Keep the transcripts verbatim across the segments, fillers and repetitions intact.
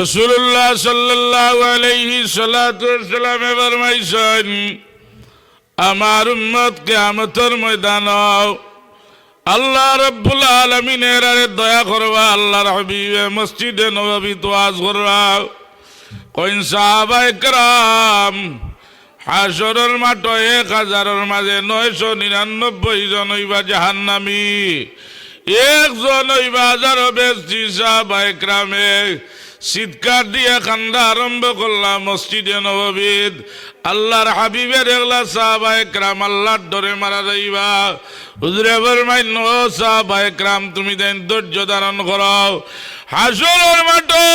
রাসূলুল্লাহ সাল্লাল্লাহু আলাইহি সালাতু ওয়াসসালামে ফরমাইছইন, আমার উম্মত কিয়ামতর ময়দানো আল্লাহ রাব্বুল আলামিনে এরারে দয়া করবা। আল্লাহর হাবিবে মসজিদে নববীত ওয়াজ কররা। কইন সাহাবায়ে কেরাম, হাশরর মাঠো এক হাজারর মাঝে নয়শো নিরানব্বই জন অইবা জাহান্নামী, একজন অইবা হাজারো বেহেশতি। সাহাবায়ে কেরামে চিৎকার দিয়া কান্দা আরম্ভ করলা মসজিদে নববীত। আল্লাহর হাবিবে দেখলা সাহাবায়ে কেরাম আল্লাহর ডরে মারা যাইবা। হুজুরে ফরমাইন, ও সাহাবায়ে কেরাম, তুমি যেন ধৈর্য ধারণ করো। হাশরর মাঠো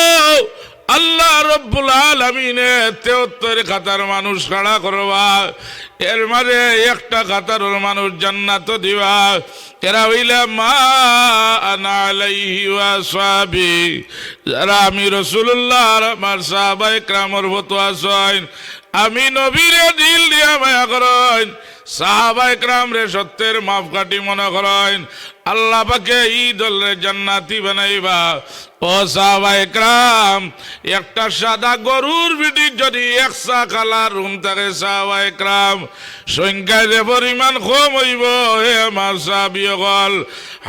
আল্লাহ রব্বুল আলামিনে তেহত্তর কাতার মানুষ খাড়া করবা, এর মাঝে একটা কাতারর মানুষ জান্নাতো দিবা। এরা অইলা মা আনা আলাইহি ওয়া আসহাবি, যারা আমি রাসূলুল্লাহ আর আমার সাহাবায়ে কেরামর ফতোয়া আছইন। আমি নবীরে দিল দিয়া মায়া করইন, সাহাবায়ে কেরামরে সত্যের মাপকাঠি মনে করইন। আল্লাহ পাকে ই দলরে জান্নাতি বানাইবা। ও সাহাবায়ে কেরাম, একটা সাদা গরুর পিঠিত যদি একশা কালা রুম থাকে সাহাবায়ে কেরাম, সংখ্যায় যে পরিমাণ কম অইবো, হে আমার সাহাবী অকল,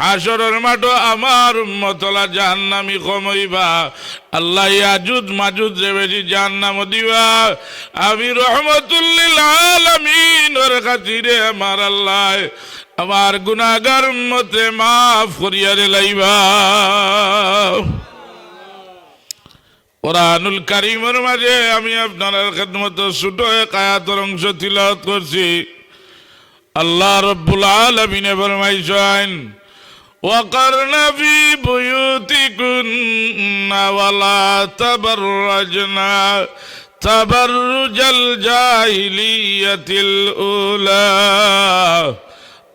হাশরর মাঠো আমার উম্মত অকল জাহান্নামী কম অইবা। আল্লাহ ইয়াজুজ মাজুজরে বেশি জাহান্নামো দিবা। আমি রহমতুল্লিল আলামিনর খাতিরে আমার আল্লাহ আমার গুনাহগার উম্মতরে মাফ করিয়া দিলাইবা। কোরআনুল কারীমর মাঝে আমি আপনারার খেদমতো ছোট এক আয়াতর অংশ তিলাওয়াত করছি। আল্লাহ রব্বুল আলামিনে ফরমাইছইন, وقرن في بيوتكن ولا تبرجن تبرج الجاهلية الأولى।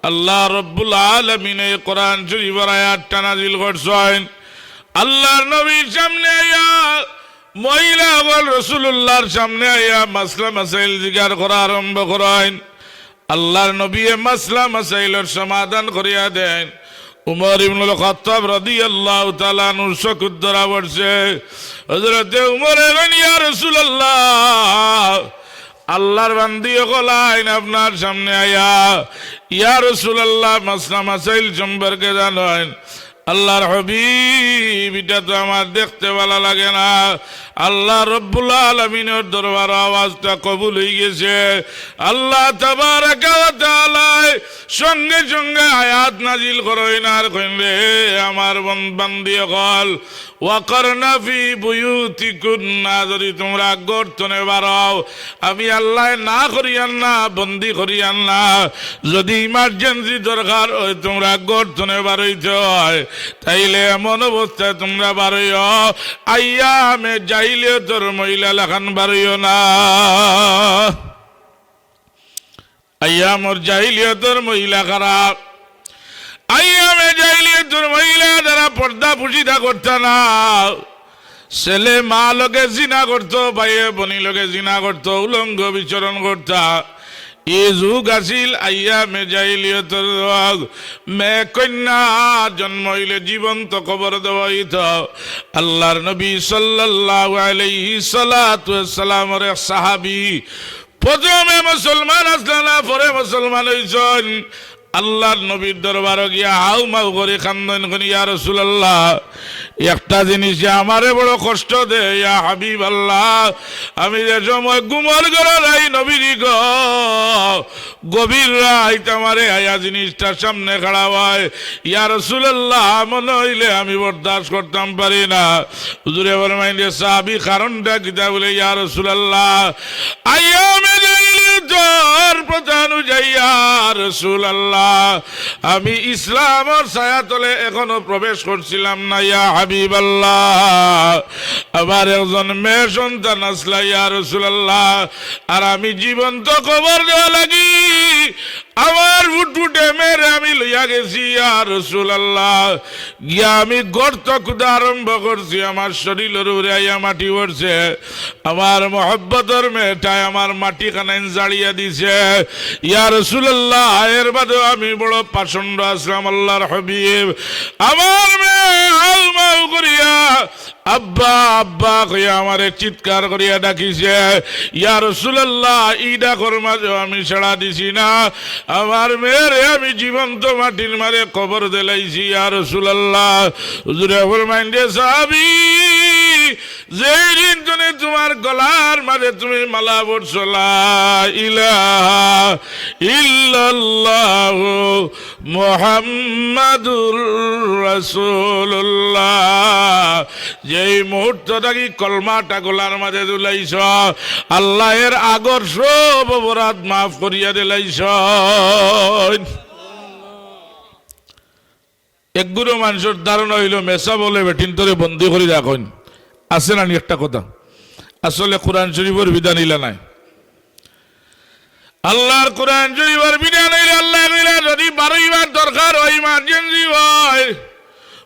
আল্লাহ রব্বুল আলামিনে কোরআন শরীফর আয়াতটা নাজিল করছইন। আল্লাহর নবীর সামনে আইয়া মহিলা অকল রাসূলুল্লাহর সামনে আইয়া মাসলা মাসাইল জিকার করা আরম্ভ করইন। আল্লাহর নবীয়ে মাসলা মাসাইলর সমাধান করিয়া দেইন। উমর ইবনুল খাত্তাব রাদিয়াল্লাহু তাআলা আনহুর চকুত ধরা পড়ছে। হযরতে উমরে কইন, ইয়া রাসূলুল্লাহ, আল্লাহর বান্দি অকল আইন আপনার সামনে আইয়া, ইয়া রাসূলুল্লাহ, মাসলা মাসাইল সম্পর্কে জানইন। আল্লাহর হাবিব, ইটা তো আমার দেখতে ভালা লাগে না। আল্লাহ রব্বুল আলামিনর দরবারো আওয়াজটা কবুল অইগেছে। আল্লাহ তাবারাকা ওয়া তাআলায় সঙ্গে সঙ্গে আয়াত নাজিল করইন আর কইন, রে আমার বন-, বান্দি অকল, وقرن في بيوتكن, যদি তোমরা ঘর থনে বারও, আমি আল্লায় না করিয়ার না, বন্দি করিয়ার না। যদি emergency দরকার অয়, তোমরা ঘর থনে বারইতে অয়, তাইলে এমন অবস্থায় তোমরা বারইও, আইয়ামে জাহিলিয়তর মহিলা লাখান বারইও না। আইয়ামর জাহিলিয়তর মহিলা খারাপ। আইয়ামে জাহিলিয়তর মহিলা যারা পর্দা পুশিদা করতা না, ছেলে মা লগে জিনা করতো, ভাইয়ে বনি লগে জিনা করতো, উলঙ্গ বিচরণ করতা। ই যুগ আছিল আইয়ামে জাহিলিয়তর যুগ। মেয়ে কন্যা জন্ম অইলে জীবন্ত কবর দেওয়া অইতো। আল্লাহর নবী সাল্লাল্লাহু আলাইহি সালাতু ওয়াসসালামর এক সাহাবী প্রথমে মুসলমান আছলা না, পরে মুসলমান অইছইন। আল্লাহর নবীর দরবারো গিয়া হাউ মাউ করি কান্দইন, কইন, ইয়া রাসূলুল্লাহ, একটা জিনিসে আমারে বড় কষ্ট দেয়, ইয়া হাবিবাল্লাহ। আমি যে সময় ঘুমর ঘরো যাই নবীজি গো, গভীর রাইত আমারে আইয়া জিনিসটা সামনে খাড়া অয়, ইয়া রাসূলুল্লাহ, মনে অইলে আমি বরদাস্ত করতাম পারি না। হুজুরে ফরমাইন, রে সাহাবী, কারণটা কিতা? বলে, ইয়া রাসূলুল্লাহ, আইয়ামে জাহিলিয়তর প্রথা অনুযায়ী, ইয়া রাসূলুল্লাহ, আমি ইসলামর ছায়াতলে এখনো প্রবেশ করছিলাম না, ইয়া হাবিবাল্লাহ। আমার একজন মেয়ে সন্তান আছলা, ইয়া রাসূলুল্লাহ, আর আমি জীবন্ত কবর দেওয়া লাগি আমার ফুটফুটে মেয়েরে আমি লইয়া গেছি, ইয়া রাসূলুল্লাহ। গিয়া আমি গর্ত খুদা আরম্ভ করছি, আমার শরীলর উপরে আইয়া মাটি পড়ছে। আমার মহব্বতর মেয়েটায় আমার মাটি খানাইন জাড়িয়া দিছে, ইয়া রাসূলুল্লাহ। এর বাদেও আমি বড় পাষণ্ড আছলাম, আল্লাহর হাবিব। আমার মেয়ে হাউ মাউ করিয়া, "আব্বা, আব্বা" কইয়া আমারে চিৎকার করিয়া ডাকিছে। ইয়া রাসূলুল্লাহ, ই ডাকর মাঝেও আমি সাড়া দিছি না। আমার মেয়েরে আমি জীবন্ত মাটির মাঝে কবর দিলাইছি, ইয়া রাসূলুল্লাহ। হুজুরে ফরমাইন, "রে সাহাবী, যেই দিন তনে তুমার গলার মাঝে তুমি মালা পড়ছো, লা ইলাহা ইল্লাল্লাহু মুহাম্মাদুর রাসূলুল্লাহ।" যেই মুহূর্ত থাকি কলমাটা গলার মাঝে ঝুলাইছো, আল্লায় এর আগর সব অপরাধ মাফ করিয়া দিলাইছইন। একগুলো মানষর ধারণা অইলো মেসাব অকলে বেটিন্তরে বন্দি করি রাখইন। আছে না নি একটা কথা? আসলে কোরআন শরীফর বিধান ইলা নায়। আল্লার কোরআন শরীফর বিধান অইলো, আল্লায় কইলা, যদি বারইবার দরকার অয়, emergency অয়,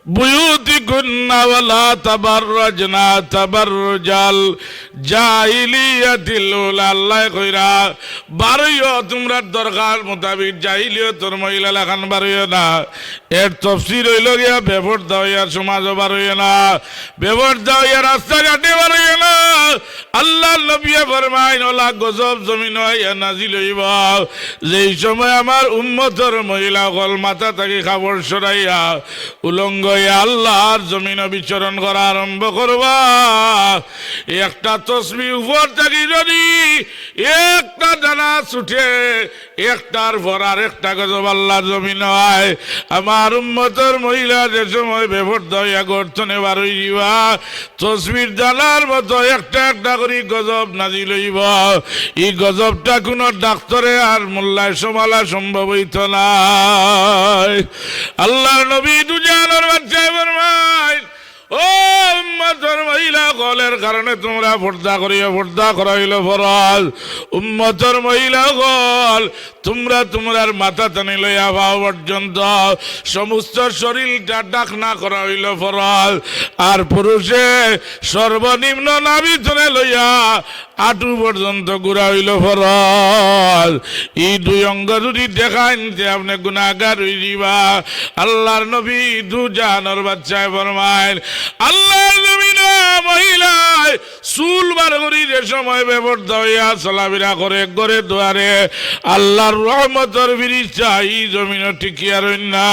বুয়ুতিকুন্না ওয়ালা তাবাররাজনা তাবাররুজাল জাহিলিয়াতিল উলা, আল্লায় কইরা, বারইও তুমরার দরকার মোতাবিক, জাহিলিয়তর মহিলা লাখান বারইও না। এর তফসির অইলো গিয়া, বেপর্দা অইয়া সমাজো বারইও না, বেপর্দা অইয়া রাস্তাঘাটে বারইও না। আল্লার নবীয়ে ফরমাইন, অলা গজব জমিনো আইয়া নাজিল অইবো, যেই সময় আমার উম্মতর মহিলা অকল মাথা থাকি কাপড় সরাইয়া উলঙ্গ অইয়া আল্লার জমিনো বিচরণ করা আরম্ভ করবা। একটা তসবি উপর থাকি যদি একটা দানা ছুটে, একটার পর আর একটা গজব আল্লার জমিনো আয়। আমার উম্মতর মহিলা যে সময় বেপর্দা অইয়া ঘর তনে বারইবা, তসবির দানার মতো একটা একটা করি গজব নাজিল অইবো। ই গজবটা কুনু ডাক্তরে আর মোল্লায় সামালা সম্ভব অইতো নায়। আল্লার নবী দুজানর বাচ্চায় ফরমাইন, ও উম্মতর মহিলা অকল, এর কারণে তুমরা পর্দা করিও, পর্দা করা অইলো ফরজ। উম্মতর মহিলা অকল, তুমরা তুমরার মাথা থাকি লইয়া পাও পর্যন্ত সমস্ত শরীরটা ঢাকনা করা অইলো ফরজ। আর পুরুষে সর্বনিম্ন নাভি থনে লইয়া আটু পর্যন্ত ঘুরা অইলো ফরজ। ই দুই অঙ্গ যদি দেখাইন, তে আপনে গুনাগার অইযিবা। আল্লার নবী দুজানর বাচ্চায় ফরমাইন, আল্লার নবী না মহিলায় চুল বার করি যে সময় বেপর্দা অইয়া চলাফিরা করে ঘরে দুয়ারে, আল্লার রহমতর ফিরিস্তা ই জমিনো টিকিয়া রইন না।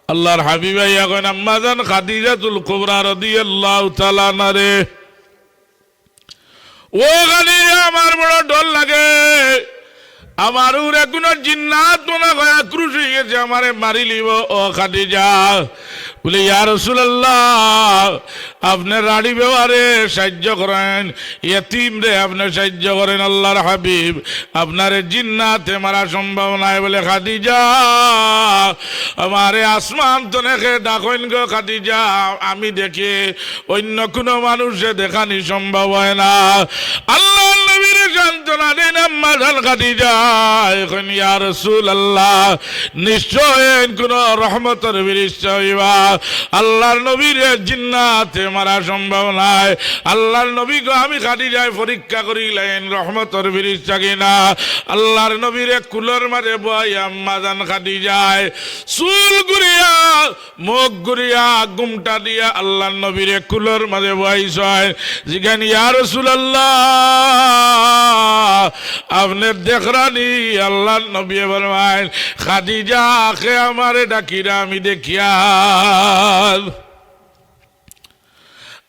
আল্লার হাবিব আইয়া কইন, আম্মাজান খাদিজাতুল কুবরা রাদিয়াল্লাহু তাআলা আনহারে, ও খাদিজা, আমার বড় ডর লাগে, আমার উপরে কুনু জিন্নাত মনে অয় আক্রোশ অইগেছে, আমারে মারিলিবো। ও খাদিজা, বলে, ইয়া রাসূলুল্লাহ, আপনে রাড়ি বেওয়ারে সাইয্য করইন, এতিমরে আপনে সাইয্য করইন, আল্লার হাবিব, আপনারে জিন্নাতে মারা সম্ভব নায়। বলে, খাদিজা, আমারে আসমান থনে কে ডাকইন গো খাদিজা, আমি দেখি, অইন্য কুনু মানুষে দেখানি সম্ভব অয় না। আল্লার নবীরে সান্ত্বনা দেইন আম্মাজান খাদিজায়, কইন, ইয়া রাসূলুল্লাহ, নিশ্চয় কুনু রহমতর ফিরিস্তা অইবা। আল্লার নবীরে জিন্নাতে মারা সম্ভব নায়। আল্লার নবী গো, আমি খাদিজায় পরীক্ষা করিলাইন রহমতর ফিরিস্তা কিনা। আল্লার নবীরে কুলর মাঝে বওয়াইয়া আম্মাজান খাদিজায় চুল ঘুরিয়া, মুখ ঘুরিয়া, ঘুমটা দিয়া আল্লার নবীরে কুলর মাঝে বওয়াইছইন। জিগাইন, ইয়া রাসূলুল্লাহ, আপনে দেখরানি? আল্লার নবীয়ে ফরমাইন, খাদিজা, কে আমারে ডাকিরা, আমি দেখিয়ার।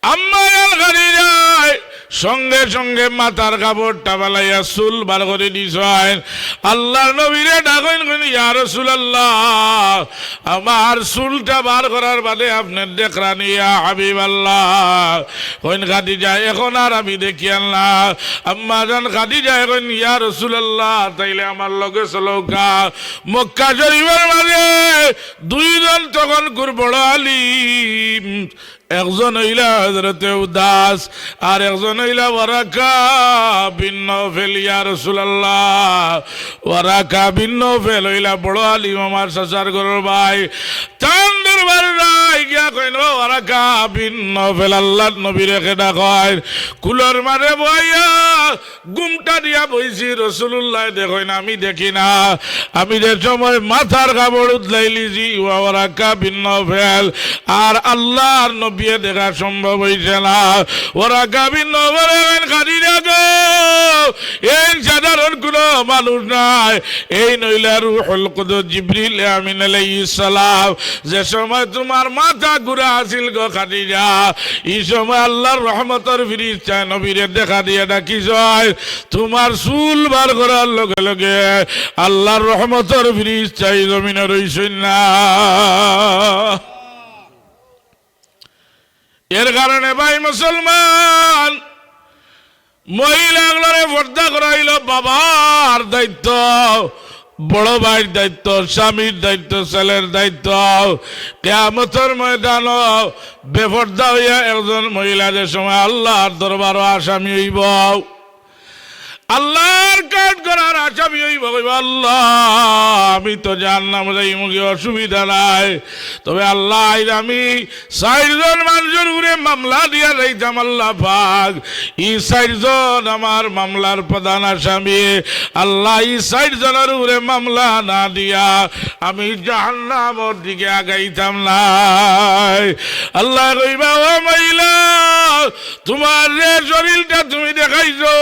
আম্মাজান খাদিজায় সঙ্গে সঙ্গে মাথার কাপড়টা ফালাইয়া চুল বার করি দিছইন। আল্লার নবীরে ডাকইন, কইন, ইয়া রাসূলুল্লাহ, আমার চুলটা বার করার বাদে আপনে দেখরানি, ইয়া হাবিবাল্লাহ। কইন, খাদিজা, এখন আর আমি দেখিয়ার না। আম্মাজান খাদিজায় কইন, ইয়া রাসূলুল্লাহ, তাইলে আমার লগে চলউক্কা। মক্কা শরীফর মাঝে দুইজন তখন খুব বড় আলিম, একজন অইলা হযরতে উদাস, আর একজন অইলা ওয়ারাকা বিন নওফেল। ইয়া রাসূলুল্লাহ, ওয়ারাকা বিন নওফেল অইলা বড় আলিম, আমার চাচার ঘরর ভাই। তান দরবারো যাই, গিয়া কইন, "ও ওয়ারাকা বিন নওফেল, আল্লাহর নবীরে কেডা কইন?" কুলর মাঝে বইয়া ঘুমটা দিয়া বইছি, রাসূলুল্লাহ দেখইন, আমি দেখি না। আমি যে সময় মাথার কাপড় উদলাইলিছি, ওয়া ওয়ারাকা বিন নওফেল, আর আল্লাহর নবীয়ে দেখা সম্ভব অইছে না। ওয়ারাকা বিন নওফেলে কইন, "খাদিজা গো, এইন সাধারণ কুনু মানুষ নায়, এইন অইলা রুহুল কুদুস জিবরিল আমিন আলাইহিস সালাম। যে সময় তুমার মাথা ঘুরা আছিল গো খাদিজা, ই সময় আল্লাহর রহমতর ফিরিস্তায় নবীরে দেখা দিয়া ডাকিছইন, তুমার চুল বার করার লগে লগে আল্লাহর রহমতর ফিরিস্তায় জমিনো রইছইন না।" এর কারণে ভাই মুসলমান, মহিলা অকলরে পর্দা করা অইলো বাবার দায়িত্ব, বড় ভাইর দায়িত্ব, স্বামীর দায়িত্ব, ছেলের দায়িত্ব। কিয়ামতর ময়দানো বেপর্দা অইয়া একজন মহিলা যে সময় আল্লাহর দরবারো আসামি অইবো, আল্লাহর কাঠগড়ার আসামি অইবো, কইবো, "আল্লাহ, আমি তো জাহান্নামো যাইমুগি, অসুবিধা নাই, তবে আল্লাহ, আইজ আমি চাইরজন মানষর উপরে মামলা দিয়া যাইতাম, আল্লাহ পাক, ই চাইরজন আমার মামলার প্রধান আসামি, আল্লাহ, ই চাইরজনর উপরে মামলা না দিয়া আমি জাহান্নামর দিকে আগাইতাম নায়।" আল্লায় কইবা, "ও মহিলা, তুমার যে শরীলটা তুমি দেখাইছো,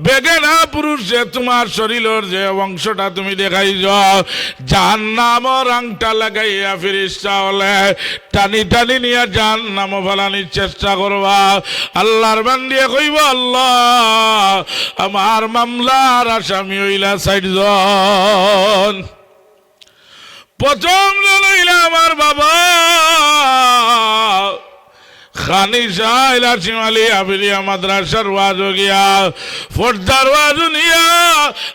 বেগানা পুরুষরে তুমার শরীলর যে অংশটা তুমি দেখাইছো, জাহান্নামর আংটা লাগাইয়া ফিরিস্তা অকলে টানি টানি নিয়া জাহান্নামো ফালানির চেষ্টা করবা।" আল্লাহর বান্দিয়ে কইবো, "আল্লাহ, আমার মামলার আসামি অইলা চাইরজন।" প্রথম জন অইলা আমার বাবা, খানি সাহেল হাসিম আলী আফিলিয়া মাদ্রাসার ওয়াজো গিয়া, পর্দার ওয়াজ হুনিয়া,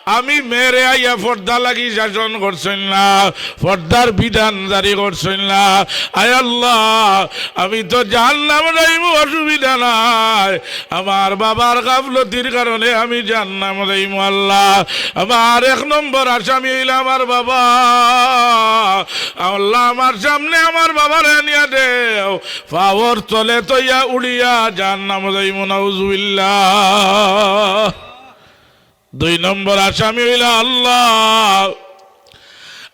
আমি মেয়েরে আইয়া পর্দা লাগি শাসন করছইন না, পর্দার বিধান জারি করছইন না। আয় আল্লাহ, আমি তো জাহান্নামো যাইমু, অসুবিধা নাই, আমার বাবার গাফলতির কারণে আমি জাহান্নামো যাইমু। আল্লাহ, আমার এক নম্বর আসামি অইলা আমার বাবা। আল্লাহ, আমার সামনে আমার বাবারে আনিয়া দেও, পাওর তলে থইয়া উড়িয়া জাহান্নামো যাইমু, নাউজুবিল্লাহ। দুই নম্বর আসামি অইলা আল্লাহ,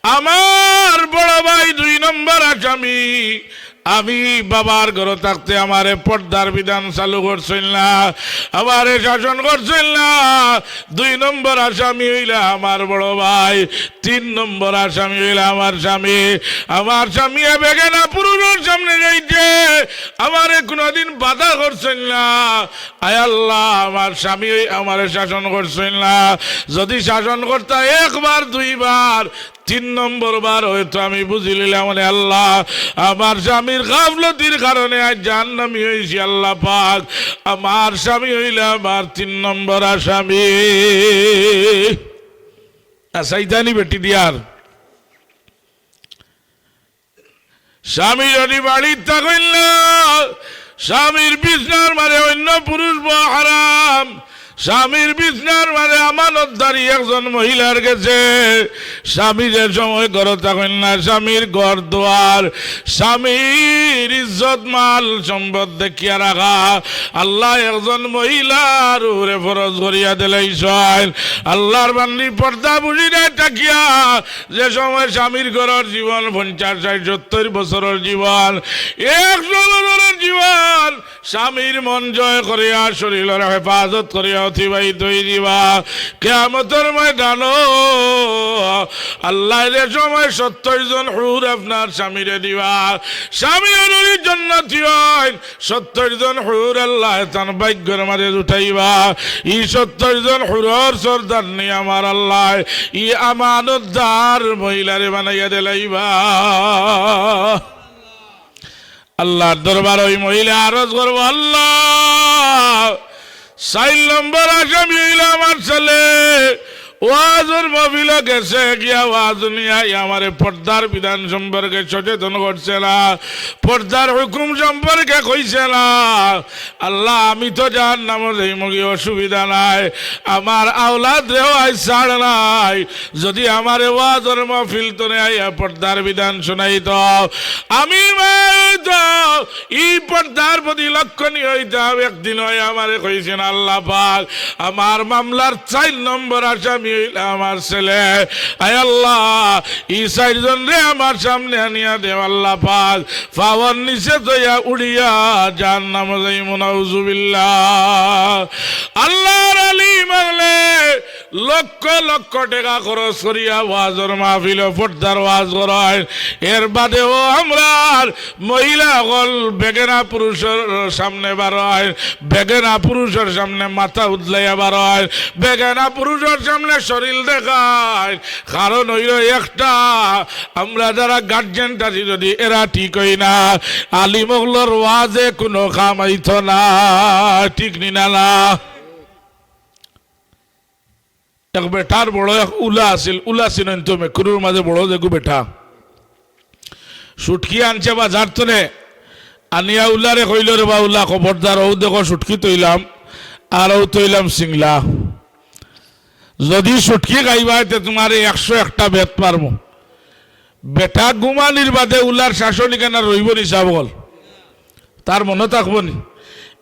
আমার বড় ভাই দুই নম্বর আসামি। আমি বাবার ঘরো থাকতে আমারে পর্দার বিধান চালু করছইন না, আমারে শাসন করছইন না। দুই নম্বর আসামি অইলা আমার বড় ভাই, তিন নম্বর আসামি অইলা আমার স্বামী। আমার স্বামীয়ে বেগানা পুরুষর সামনে যাইতে আমারে কুনুদিন বাধা করছইন না। আয় আল্লাহ, আমার স্বামী অই আমারে শাসন করছইন না। যদি শাসন করতা একবার দুইবার, তিন নম্বর বার হয়তো আমি বুঝিলিলাম, মানে, আল্লাহ, আমার স্বামীর গাফলতির কারণে আইজ জাহান্নামী অইছি। আল্লাহ পাক, আমার স্বামী অইলা আমার তিন নম্বর আসামি। আসাইতানি বেটি দিয়ার। স্বামী যদি বাড়িত থাকইন না, স্বামীর বিছনার মাঝে অইন্য পুরুষ বওয়া হারাম। স্বামীর বিছনার মাঝে আমানতদারি একজন মহিলার গেছে, স্বামী যে সময় ঘরো থাকইন না, স্বামীর ঘর দুয়ার, স্বামীর ইজ্জত মাল সম্পদ দেখিয়া রাখা, আল্লাহ একজন মহিলার উপরে ফরজ করিয়া দিলাইছইন। আল্লাহর বান্দি পর্দা বুঝি নাই থাকিয়া যে সময় স্বামীর ঘরর জীবন পঞ্চাশ, ষাইট, সত্তইর বছরর জীবন, একশো বছরর জীবন, স্বামীর মন জয় করিয়া, শরীলর হেফাজত করিয়া অতিবাহিত অই দিবা। কিয়ামতর ময়দানো আল্লায় যে সময় সত্তইর জন হুর আপনার স্বামীরে দিবা, স্বামী অনুরি জন্নতি অইন, সত্তইর জন হুর আল্লায় তান ভাগ্যর মাঝে জুটাইবা। ই সত্তইর জন হুরর সর্দারনি আমার আল্লায় ই আমানতদার মহিলারে বানাইয়া দিলাইবা। আল্লাহর দরবারো ওই মহিলা আরজ করবো, "আল্লাহ, চাইর নম্বর আসামি অইলা আমার ছেলে, ওয়াজর মাহফিলো গেছে গিয়া ওয়াজ হুনিয়া আমারে পর্দার বিধান সম্পর্কে সচেতন করছে না, পর্দার হুকুম সম্পর্কে কইছে না। আল্লাহ, আমি তো জাহান্নামো যাইমুগি, অসুবিধা নাই, আমার আওলাদরেও আইজ ছাড় নাই। যদি আমারে ওয়াজর মাহফিল তনে আইয়া পর্দার বিধান শুনাইতো, আমি মাইতো ই পর্দার প্রতি লক্ষণীয় অইতাম। একদিন অয় আমারে কইছইন, "আল্লাহ পাক, আমার মামলার চাইর নম্বর আসামি অইলা আমার ছেলে। আয় আল্লাহ, ই চাইরজনরে আমার সামনে আনিয়া দেও আল্লাহ পাক, পাওর নিচে থইয়া উড়িয়া জাহান্নামো যাইমু, নাউজুবিল্লাহ।" আল্লাহর আলিম অকলে লক্ষ লক্ষ টেকা খরচ করিয়া ওয়াজর মাহফিলো পর্দার ওয়াজ করাইন। এর বাদেও আমরার মহিলা অকল বেগানা পুরুষর সামনে বারইন, বেগানা পুরুষর সামনে মাথা উদলাইয়া বারইন, বেগানা পুরুষর সামনে শরীল দেখাইন। কারণ অইলো একটা, আমরা যারা গার্জিয়ান আছি, যদি এরা ঠিক অই না, আলিম অকলর ওয়াজে কুনু কাম অইতো না, ঠিক নি না? না। এক বেটার বড় এক উলা আছিল, উলা চিনইন তো, মেকুরুর মাঝে বড় যেগু বেটা। শুটকি আনছে বাজার তনে, আনিয়া উলারে কইলো, "রে বা উলা, খবরদার, অউ দেখো শুটকি থইলাম, আর অউ থইলাম চিংলা। যদি শুটকি খাইবায়, তে তুমারে একশো একটা বেত মারমু।" বেটা ঘুমানির বাদে উলার শাসনিক আর রইবো নি, হিসাব অকল। তার মনো থাকবো নি?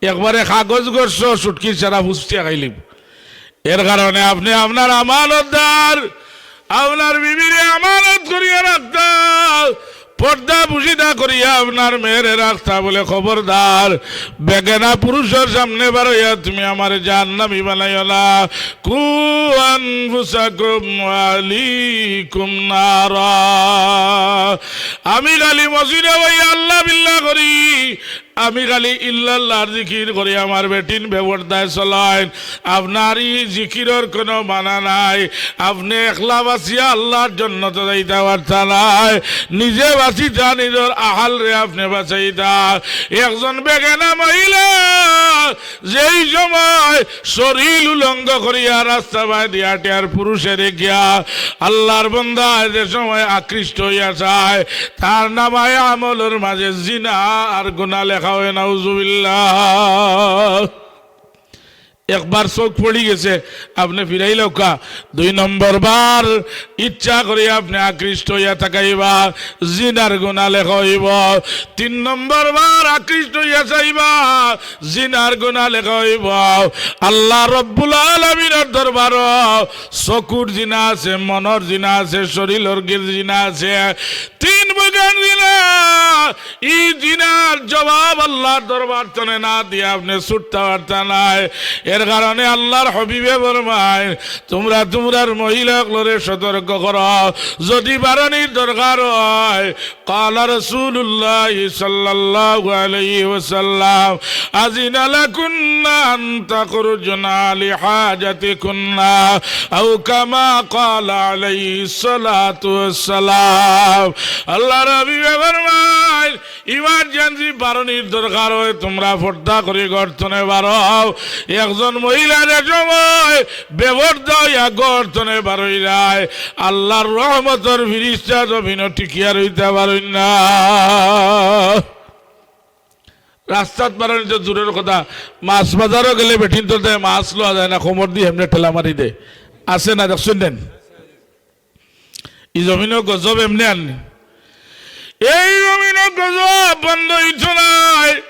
একবারে কাগজ ঘর সহ শুটকির সারা ফুসফুসিয়া খাইলিবো। এর কারণে আপনে আপনার আমানতদার, আপনার বিবিরে আমানত করিয়া রাখতা, পর্দা পুশিদা করিয়া আপনার মেয়েরে রাখতা বলে, খবরদার, বেগানা পুরুষর সামনে বারইয়া তুমি আমারে জাহান্নামী বানাইও না। কু আনফুসাকুম ওয়া আহলিকুম নারা। আমি খালি মসজিদো বইয়া আল্লাহ বিল্লাহ করি, আমি খালি ইল্লাল্লাহর জিকির করি, আমার বেটিন বেপর্দায় চলাইন। আপনার ই জিকিরর কুনু মানা নাই। আপনে একলা বাঁচিয়া আল্লাহর জন্নতো যাইতা পারতা নায়, নিজে বাঁচিতা, নিজর আহালরে আপনে বাঁচাইতা। একজন বেগানা মহিলা যেই সময় শরীল উলঙ্গ করিয়া রাস্তা বায়দি আটে আর পুরুষে দেখিয়া আল্লাহর বন্দায় যে সময় আকৃষ্ট অইয়া যায়, তার নামায়ে আমলর মাঝে জিনা আর গুনা লেখা অয়, নাউজুবিল্লাহ। একবার চউখ পড়ি গেছে, আপনে ফিরাইলাউক্কা। দুই নম্বর বার ইচ্ছা করি আপনে আকৃষ্ট অইয়া তাকাইবা, জিনার গুনা লেখা অইবো। তিন নম্বর বার আকৃষ্ট অইয়া চাইবা, জিনার গুনা লেখা অইবো। আল্লাহ রব্বুল আলামিনর দরবারো চকুর জিনা আছে, মনর জিনা আছে, শরীলর গি-, জিনা আছে। তিন প্রকার জিনা। ই জিনার জবাব আল্লাহর দরবার তনে না দিয়া আপনে ছুটতা পারতা নায়। এর কারণে আল্লাহর হাবিবে ফরমাইন, তুমরা তুমরার মহিলা অকলরে সতর্ক করো, যদি বারনির দরকার অয়, قال رسول الله صلى الله عليه وسلم: أذن لكن أن تخرجن لحاجتكن، أو كما قال عليه الصلاة والسلام। আল্লাহর হাবিবে ফরমাইন, ইমার্জেন্সি বারনির দরকার অয়, তুমরা পর্দা করি ঘর তনে বারও। একজন মহিলা যে সময় বেপর্দা অইয়া ঘর তনে বারইরায়, আল্লাহর রহমতর ফিরিস্তা জমিনো টিকিয়া রইতা পারইন না। রাস্তাত বারনি তো দূরর কথা, মাছ বাজারো গেলে বেটিন্তর দায় মাছ লওয়া যায় না, কোমরদি হেমনে ঠেলা মারি দেয়। আছে না, দেখছইন নি? ই জমিনো গজব এমনে আরনি। এই জমিনো গজব বন্ধ অইতো নায়।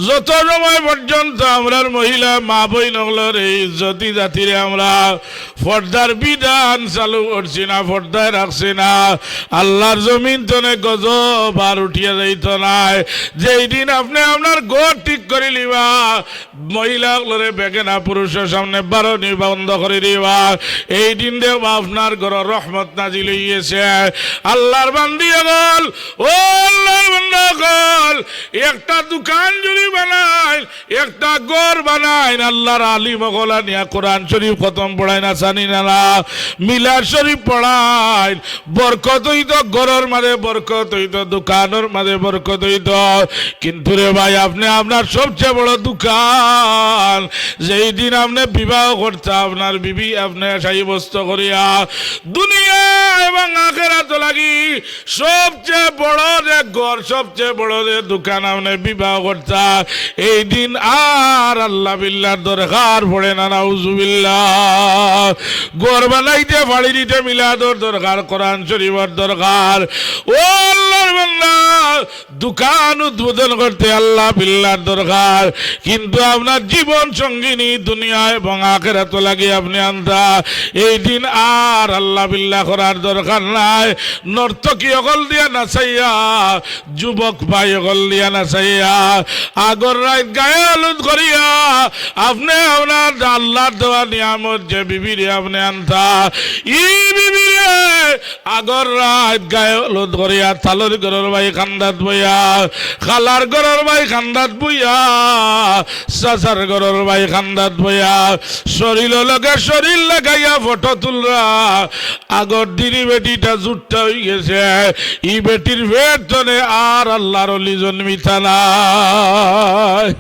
যত সময় পর্যন্ত আমরার মহিলা মা-বইন অকলর ই ইজ্জতি জাতিরে আমরা পর্দার বিধান চালু করছি না, পর্দায় রাখছি না, আল্লাহর জমিন তনে গজব আর উঠিয়া যাইতো নায়। যেই দিন আপনে আপনার ঘর ঠিক করিলিবা, মহিলা অকলরে বেগানা পুরুষর সামনে বারনি বন্ধ করি দিবা, এই দিন দেখবা আপনার ঘরো রহমত নাজিল অইগেছে। আল্লাহর বান্দি অকল, ও আল্লাহর বান্দা অকল, একটা দোকান যদি বানাইন, একটা ঘর বানাইন, আল্লাহর আলিম অকল আনিয়া কোরআন শরীফ খতম পড়াইন, আছানি না না, মিলাদ শরীফ পড়াইন, বরকত অইতো, ঘরর মাঝে বরকত অইতো, দোকানর মাঝে বরকত অইতো। কিন্তু রে ভাই, আপনে আপনার সবচেয়ে বড় দোকান, যেই দিন আপনে বিবাহ করতা, আপনার বিবি আপনে সাব্যস্ত করিয়া দুনিয়া এবং আখেরাত লাগি সবচেয়ে বড় যে ঘর, সবচেয়ে বড় যে দোকান আপনে বিবাহ করতা, এই দিন আর আল্লাহ বিল্লাহর দরকার পড়ে না, নাউজুবিল্লাহ। ঘর বানাইতে, বাড়ি দিতে মিলাদর দরকার, কোরআন শরীফর দরকার। ও আল্লাহর বান্দা, দোকান উদ্বোধন করতে আল্লাহ বিল্লাহর দরকার, কিন্তু আপনার জীবন সঙ্গিনী দুনিয়া এবং আখেরাত লাগি আপনে আনতা, এই দিন আর আল্লাহ বিল্লাহ করার দরকার নাই। নর্তকী অকল দিয়া নাচাইয়া, যুবক ভাই অকল দিয়া নাচাইয়া, আগর রাইত গায়ে হলুদ করিয়া, আপনে আপনার আল্লাহর দেওয়া নিয়ামত যে বিবিরে আপনে আনতা, ই বিবিরে আগর রাইত গায়ে হলুদ করিয়া তালর ঘরর ভাই কান্দাত বইয়া, খালার ঘরর ভাই কান্দাত বইয়া, চাচার ঘরর ভাই কান্দাত বইয়া, শরীর লগে শরীর লাগাইয়া ফটো তুলরা। আগর দিন ই বেটিটা জুট্টা অইগেছে, ই বেটির পেট তনে আর আল্লাহর অলি জন্মিতা নায়।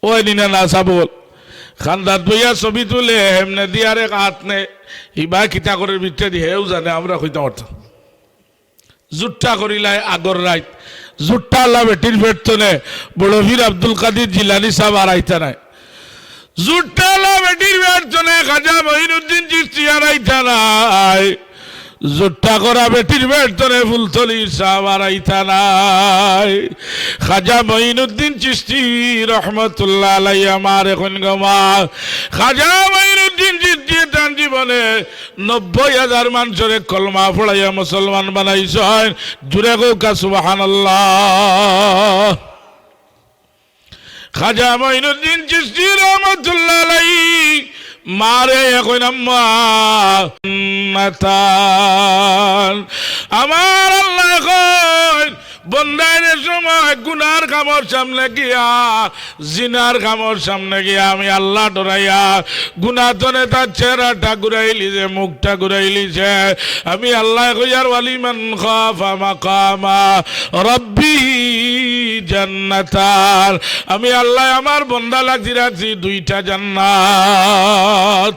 ওই নিনা না সাবল, কান্দাত বইয়া ছবি তুলে, হেমনে দিয়ার এক আত নে, ইবা কিতা করের ভিতরে দি, হেউ জানে, আমরা কইতাম পারতাম। জুট্টা করিলায় আগর রাইত, জুট্টা আলা বেটির পেট তনে, বড় পীর আব্দুল কাদির জিলানী সাব আর আইতা নায়। জুট্টা আলা বেটির পেট তনে, খাজা মঈনুদ্দিন চিশতি আর আইতা নায়। জুট্টা করা বেটির পেট তনে ফুলতলির সাব আর আইতা নায়। খাজা মঈনুদ্দিন চিশতি রহমতুল্লাহ আলাইহি আমার এখন গমা। খাজা মঈনুদ্দিন চিশতি তান জীবনে নব্বই হাজার মানষরে কলমা পড়াইয়া মুসলমান বানাইছইন। জুরে কউক্কা সুবহানাল্লাহ। খাজা মঈনুদ্দিন চিশতি রহমতুল্লাহ আলাইহি মারে এখন আম্মা জান্নাতান। আমার আল্লাহ এখন বন্দায় যে সময় গুনার কামর সামনে গিয়া, জিনার কামর সামনে গিয়া আমি আল্লাহ ডরাইয়া গুনা তনে তার চেহারাটা ঘুরাইলিছে, মুখটা ঘুরাইলিছে। আমি আল্লাহ কইয়ার, ওয়ালিমান খাফা মাকামা রাব্বিহি জান্নাতান। আমি আল্লাহ আমার বন্দা লাগি রাখছি দুইটা জান্নাত।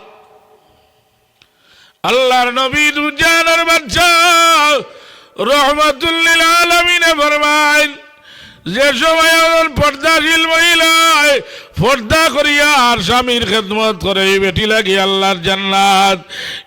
আল্লাহর নবী দুজাহানর বাদশা রহমাতুল্লিল আলামিনে ফরমাইন, যে সময় একজন পর্দাশীল মহিলায় পর্দা করিয়া আর স্বামীর খেদমত করে, ই বেটি লাগি আল্লাহর জান্নাত।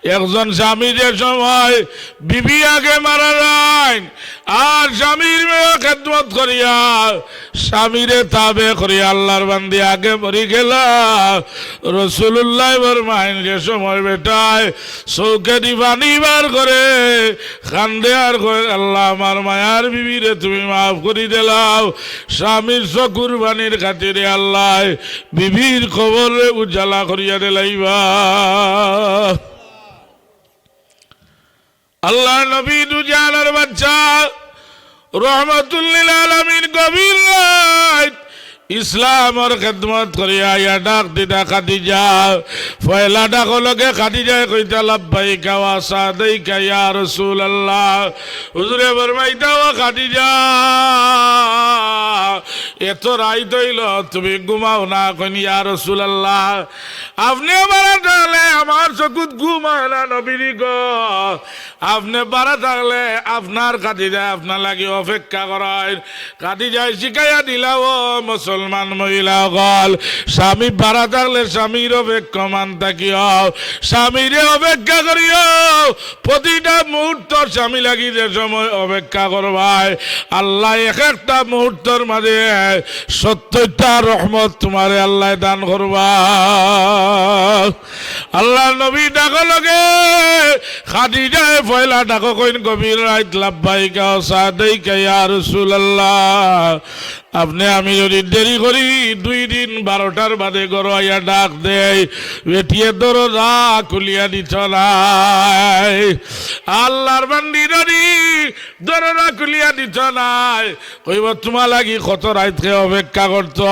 একজন স্বামী যে সময় বিবি আগে মারা যাইন, আর স্বামীর মেয়ে খেদমত করিয়া, স্বামীরে তাবে করিয়া আল্লাহর বান্দি আগে মরি গেলা। রসুলুল্লাহ ফরমাইন, যে সময় বেটায় চউখেদি পানি বার করে, কান্দে আর কয়, "আল্লাহ, আমার মায়ার বিবিরে তুমি মাফ করি দিলাও।" স্বামীর চকুর পানির খাতিরে আল্লাহ বিবির কবররে উজালা করিয়া দিলাইবা। আল্লাহর নবী দুজাহানর বাদশা রহমাতুল্লিল আলামিন গভীর রাইত ইসলামর খেদমত করিয়া আইয়া ডাক দিতা, "খাদিজা।" পয়লা ডাকর লগে খাদিজায় কইতা, "লাব্বাইকা ওয়া সাদাইকা ইয়া রাসূলুল্লাহ।" হুজুরে ফরমাইতা, "ও খাদিজা, এত রাইত অইল, তুমি ঘুমাও না?" কইন, "ইয়া রাসূলুল্লাহ, আপনে বারা থাকলে আমার চকুত ঘুম আয় না, নবীজি গো। আপনে বারা থাকলে আপনার খাদিজায় আপনার লাগি অপেক্ষা করইন।" খাদিজায় শিখাইয়া দিলা, ও মুসলমান মহিলা অকল, স্বামী বারা থাকলে স্বামীর অপেক্ষমান থাকিও, স্বামীরে অপেক্ষা করিও। প্রতিটা মুহূর্ত স্বামী লাগি যে সময় অপেক্ষা করবায়, আল্লাহ এক একটা মুহূর্তর মাঝে সত্তরটা রহমত তুমারে আল্লাহ দান করবা। আল্লাহর নবী ডাকর লগে খাদিজায় পয়লা ডাকো কইন গভীর রাইত, "লাব্বাইকা ওয়া সাদাইকা ইয়া রাসূলুল্লাহ।" আপনে আমি যদি দেরি করি দুই দিন বারোটার বাদে ঘরো আইয়া ডাক দেয়, বেটিয়ে দরজা খুলিয়া দিত নায়। আল্লার বান্দি যদি দরজা খুলিয়া দিত নায়, কইবো, "তুমার লাগি কত রাইতকে অপেক্ষা করতো,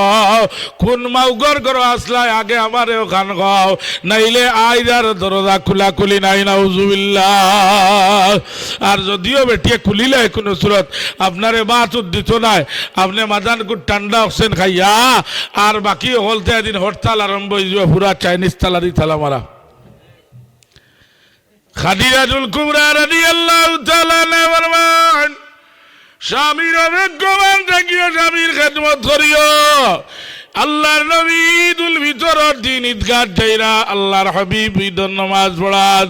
কুন মাউগর ঘরো আছলায়, আগে আমারে অখান কও, নাইলে আইজ আর দরজা খুলাখুলি নাই।" নাউজুবিল্লাহ। আর যদিও বেটিয়ে খুলিলায় কুনু সুরত, আপনারে ভাত উত দিত নায়, আপনে মাদান কুর ঠান্ডা অক্সিজেন খাইয়া, আর বাকি হকলতে এদিন হরতাল আরম্ভ অইযিবো, পুরা চাইনিজ তালা দি তালা মারা। খাদিজাতুল কুবরা রাদিয়াল্লাহু তাআলা আনহা ফরমান, স্বামীর অপেক্ষমান থাকিও, স্বামীর খেদমত করিও। আল্লার নবী ঈদুল ফিতরর দিন ঈদগাহ যাইরা আল্লার হাবিব ঈদর নমাজ পড়াত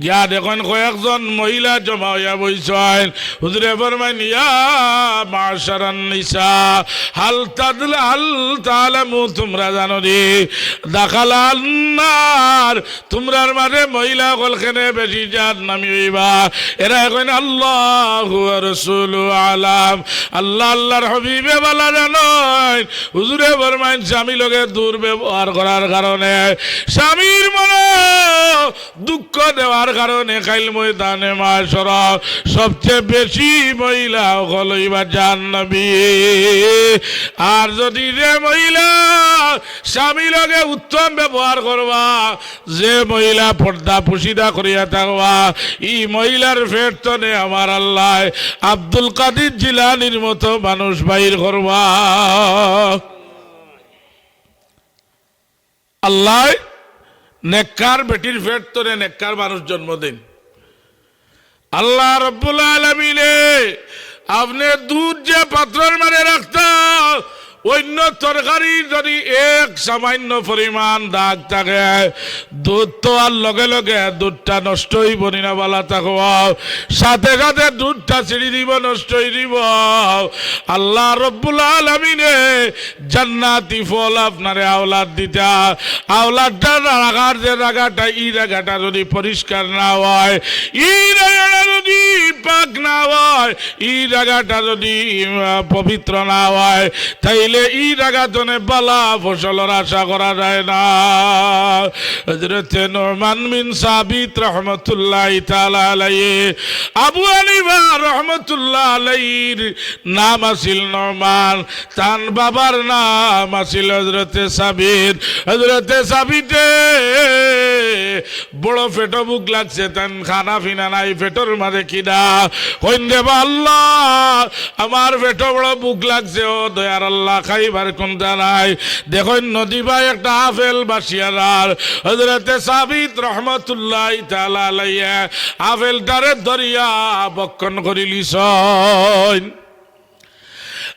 গিয়া দেখইন কয়েকজন মহিলা জমা অইয়া বইছইন। হুজুরে ফরমাইন, "ইয়া মাশারান নিসা, হাল তাদল-, হাল তালামু, তুমরা জানো নি, দাখালান নার, তুমরার মাঝে মহিলা অকল কেনে বেশি জাহান্নামী অইবা?" এরা কইন, "আল্লাহু ওয়া রাসূলু আলাম।" আল্লাহ, আল্লার হাবিবে ভালা জানইন। হুজুরে ফরমাইন, স্বামী লগে দুর্ব্যবহার করার কারণে, স্বামীর মনো দুঃখ দেওয়ার কারণে কাইল ময়দানে মাশরো সবচে বেশি মহিলা অকল অইবা জাহান্নামী। আর যদি যে মহিলা স্বামী লগে উত্তম ব্যবহার করবা, যে মহিলা পর্দা পুশিদা করিয়া থাকবা, ই মহিলার পেট তনে আমার আল্লায় আব্দুল কাদির জিলানীর মতো মানুষ বাইর করবা। আল্লায় নেককার বেটির পেট তনে নেককার মানুষ জন্ম দেইন। আল্লাহ রব্বুল আলামিনে, আপনে দুধ যে পাত্রর মাঝে রাখতা, অইন্য তরকারি যদি এক সামান্য পরিমাণ দাগ থাকে, দুধ তো আর লগে লগে দুধটা নষ্ট অইবো নি না, ভালা থাকো, সাথে সাথে দুধটা ছিড়ি দিবো, নষ্ট অই দিবো। আল্লাহ রব্বুল আলামিনে জান্নাতি ফল আপনারে আওলাদ দিতা। আওলাদটা রাখার যে জাগাটা, ই জাগাটা যদি পরিষ্কার না অয়, ই জাগাটা যদি পাক না অয়, ই জাগাটা যদি, আহ, পবিত্র না অয়, তাইলে ই জাগা তনে ভালা ফসলর আশা করা যায় না। হযরতে নুমান বিন সাবিত রহমতুল্লাহি তাআলা আলাইহি, আবু হানিফা রহমতুল্লাহ আলাইহির নাম আছিল নুমান, তান বাবার নাম আছিল হযরতে সাবিত। হযরতে সাবিতে বড় পেটো ভুক লাগছে, তান খানা পিনা নাই, পেটর মাঝে খিদা। কইন, "রে বা আল্লাহ, আমার পেটো বড় ভুক লাগছে, ও দয়ার আল্লাহ, খাইবার কুন্তা নাই।" দেখইন নদী বায় একটা আপেল ভাসিয়া যার। হযরতে সাবিত রহমতুল্লাহি তাআলা আলাইহি আপেলটারে ধরিয়া ভক্ষণ করিলিছইন।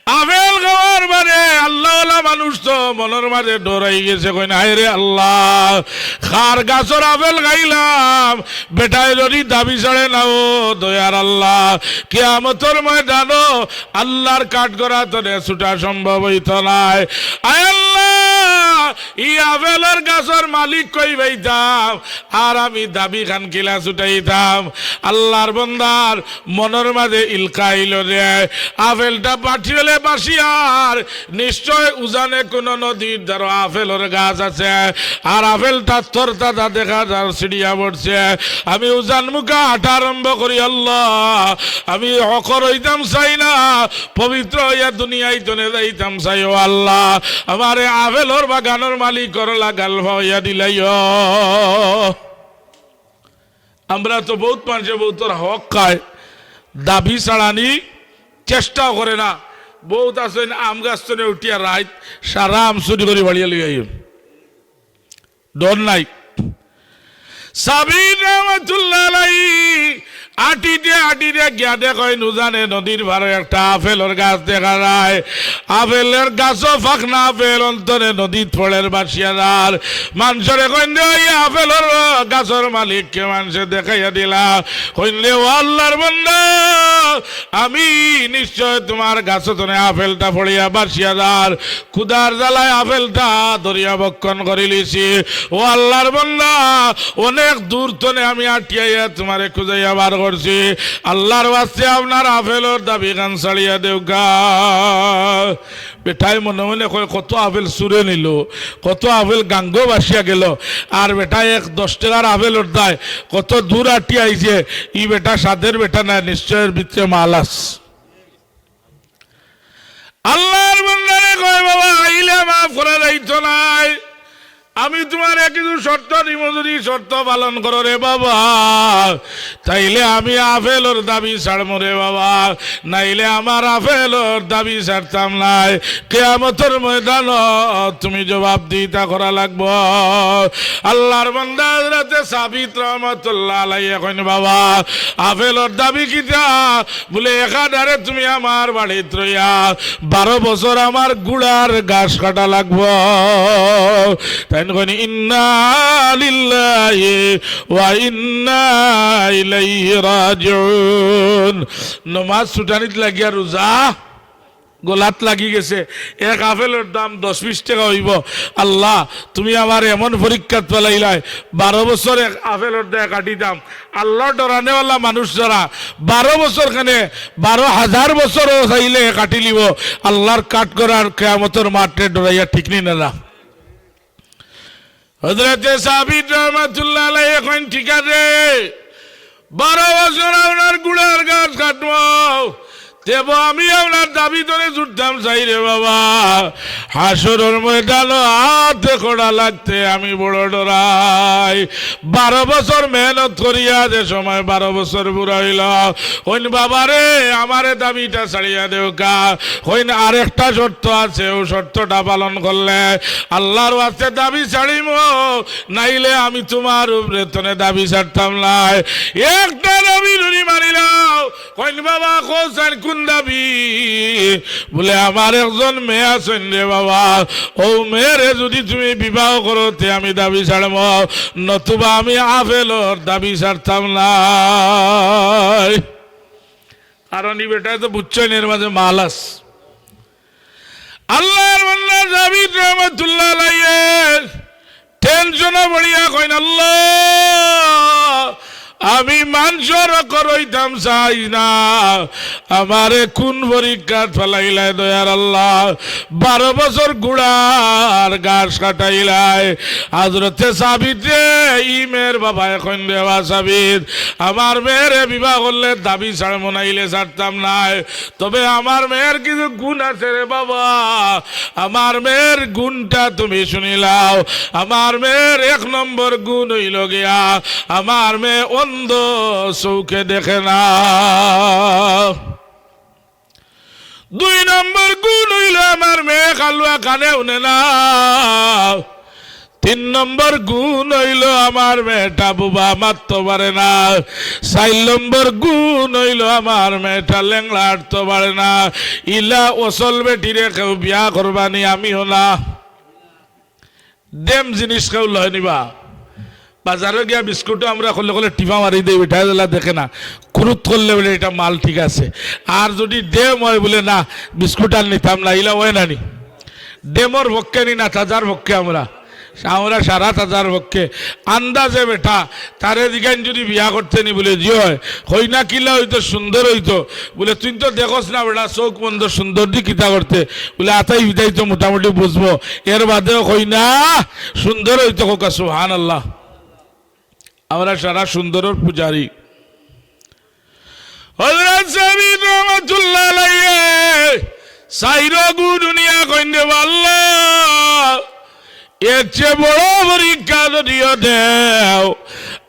আপেল খাওয়ার বাদে আল্লাহওয়ালা মানুষ তো মনর মাঝে ডর আইগেছে, কইন, "হায় রে আল্লাহ, কার গাছর আপেল খাইলাম, বেটায় যদি দাবি ছাড়ে না, ও দয়ার আল্লাহ, কিয়ামতর ময়দানো আল্লাহর কাঠগড়া তনে ছুটা সম্ভব অইতো নায়। আয় আল্লাহ, ই আপেলর গাছর মালিক কই পাইতাম, আর আমি দাবি খান কিলা ছুটাইতাম?" আল্লাহর বন্দার মনর মাঝে ইলকা আইলো যে আপেলটা পাটিয়লে ভাসিয়ার, নিশ্চয় উজানে কুনু নদীর ধারো আপেলর গাছ আছে, আর আপেলটা তরতাজা দেখা যার, ছিড়িয়া পড়ছে। আমি উজান মুখা হাঁটা আরম্ভ করি, আল্লাহ, আমি হকর অইতাম চাই না, পবিত্র অইয়া দুনিয়ার তনে যাইতাম চাই। ও আল্লাহ, আমারে আপেলর বাগানর মালিকর লাগাল পাওয়াইয়া দিলাইও। আমরা তো বউত মানষে বউতর হক খায়, দাবি ছাড়ানি চেষ্টাও করে না। বউত আছইন আম গাছ তনে উঠিয়া রাইত সারা আম চুরি করি বাড়িয়া লই আইন, ডর নাই। সাবিত রহমতুল্লাহ আলাইহি আটিতে আটিতে গিয়া দেখইন উজানে নদীর পারো একটা আপেলর গাছ দেখা যায়। আপেলর গাছো ফাকনা আপেল অন্তরে নদীত পড়ের ভাসিয়া যার। মানষরে কইন দে, "ওই আপেলর গাছর মালিক কে?" মানষে দেখাইয়া দিলা। কইন দে, "ও আল্লাহর বন্দা, আমি নিশ্চয় তুমার গাছো তনে আপেলটা পড়িয়া ভাসিয়া যার, ক্ষুধার জ্বালায় আপেলটা ধরিয়া ভক্ষণ করিলিছি। ও আল্লাহর বন্দা, অনেক দূর তনে আমি আটিয়া আইয়া তুমারে খুঁজাইয়া বার করছি, আল্লাহর ওয়াস্তে আপনার আপেলর দাবিখান ছাড়িয়া দেউক্কা। বেটায় মনে মনে কয়, কত আপেল চুরে নিল, কত আপেল গাঙ্গো ভাসিয়া গেল। আর বেটায় এক দশ টেকার আপেলর দায় কত দূর আটিয়া আইছে। ই বেটা সাধের বেটা নায়, নিশ্চয় এর ভিতরে মাল আছে। আল্লাহর বান্দারে কয়, "বাবা, আইলে মাফ করা যাইতো নায়। আমি তুমারে কিছু শর্ত দিমু, যদি শর্ত পালন করো রে বাবা, তাইলে আমি আপেলর দাবি ছাড়মু রে বাবা, নাইলে আমার আপেলর দাবি ছাড়তাম নায়। কিয়ামতর ময়দানো তুমি জবাবদিহিতা করা লাগবো।" আল্লাহর বান্দা হযরতে সাবিত রহমাতুল্লাহ আলাইহি কইন, "বাবা, আপেলর দাবি কিতা?" বুলে, "একাধারে তুমি আমার বাড়িত রইয়া বারো বছর আমার গুড়ার ঘাস কাটা লাগবো।" তাইন কইন, "ইন্না লিল্লাহি ওয়া ইন্না ইলাইহি রাজিউন।" নমাজ ছুটানিত লাগিয়া রোজা গলাত লাগি গেছে, এক আপেলর দাম দশ বিশ টেকা অইবো। আল্লাহ, তুমি আমারে এমন পরীক্ষাত ফালাইলায়, বারো বছর এক আপেলর দায় কাটিতাম। আল্লাহ ডরানেওয়ালা মানুষ যারা, বারো বছর কেনে, বারো হাজার বছরও চাইলে কাটিলিবো। আল্লাহর কাঠগড়ার কিয়ামতর মাঠরে ডরাইয়া, ঠিক নি না? হযরতে সাবিত রহমাতুল্লাহ আলাইহি কইন, "ঠিক আছে, বারো বছর আপনার গুড়ার ঘাস কাটমু, তেবো আমি আপনার দাবি ধরে ছুটতাম চাই রে বাবা। হাশরর ময়দানো আতে খড়া লাগতে আমি বড় ডরাই।" বারো বছর মেহনত করিয়া যে সময় বারো বছর পুরা অইল, কইন, "বাবা রে, আমারে দাবিটা ছাড়িয়া দেউক্কা।" কইন, "আরেকটা শর্ত আছে, অউ শর্তটা পালন করলে আল্লাহর ওয়াস্তে দাবি ছাড়িমু, নাইলে আমি তুমার উপরে তনে দাবি ছাড়তাম নায়।" একটা দাবি যদি মানিলাও, কইন, "বাবা, কও চাইন কুন দাবি?" বুলে, "আমার একজন মেয়ে আছইন রে বাবা, অউ মেয়েরে যদি তুমি বিবাহ করো, তে আমি দাবি ছাড়মু, নতুবা আমি আপেলর দাবি ছাড়তাম নায়।" কারণ ই বেটায় তো বুঝছইন এর মাঝে মাল আছে। আল্লাহর বান্দা সাবিত রহমাতুল্লাহ আলাইহি টেনশনে পড়িয়া কইন, "আল্লাহ, আমি মানষর হক অইতাম চাই না, আমারে কুন পরীক্ষাত ফালাইলায় দয়ার আল্লাহ, বারো বছর গুড়ার ঘাস কাটাইলায়।" হযরতে সাবিতরে ই মেয়ের বাবায় কইন, "রে বা সাবিত, আমার মেয়েরে বিবাহ করলে দাবি ছাড়মু, নাইলে ছাড়তাম নায়। তবে আমার মেয়ের কিছু গুণ আছে রে বাবা, আমার মেয়ের গুণটা তুমি শুনিলাও। আমার মেয়ের এক নম্বর গুণ অইলো গিয়া, আমার মেয়ে অন্ধ, চউখে দেখে না। দুই নম্বর গুণ অইলো আমার মেয়ে কালুয়া, কানে হুনে না। তিন নম্বর গুণ অইলো আমার মেয়েটা বুবা, মাততো পারে না। চাইর নম্বর গুণ অইলো আমার মেয়েটা লেংড়া, আটতো পারে না। ইলা অসল বেটিরে কেউ বিয়া করবানি, আমিও না।" ডেম জিনিস কেউ লয় নি বা। বাজারো গিয়া বিস্কুটও আমরা করলে করলে টিপা মারি দেই, বেটায় যেলা দেখে না, কুরুত করলে বুলে, "ইটা মাল ঠিক আছে।" আর যদি ডেম অয় বুলে, "না, বিস্কুট আর নিতাম না", ইলা অয় না নি? ডেমর পক্ষে নি না, তাজার পক্ষে আমরা? আমরা সারা তাজার পক্ষে। আন্দাজে বেটা, তারে জিগাইন যদি বিয়া করতে নি বুলে, "জি অয়।" কইনা কিলা অইতো, সুন্দর অইতো। বুলে, "তুই তো দেখোস না বেটা, চউখ বন্ধ, সুন্দর দি কিতা করতে?" বুলে, "আতাই বিদায় তো মোটামুটি বুঝমু, এর বাদেও কইনা সুন্দর অইতো।" কউক্কা সুবহানাল্লাহ। আমরা সারা সুন্দরর পূজারি। হযরত সাবিত রহমাতুল্লাহ আলাইহি চাইর গুণ হুনিয়া কইন, "রে আল্লাহ, এর চেয়ে বড় পরীক্ষা যদিও দেও,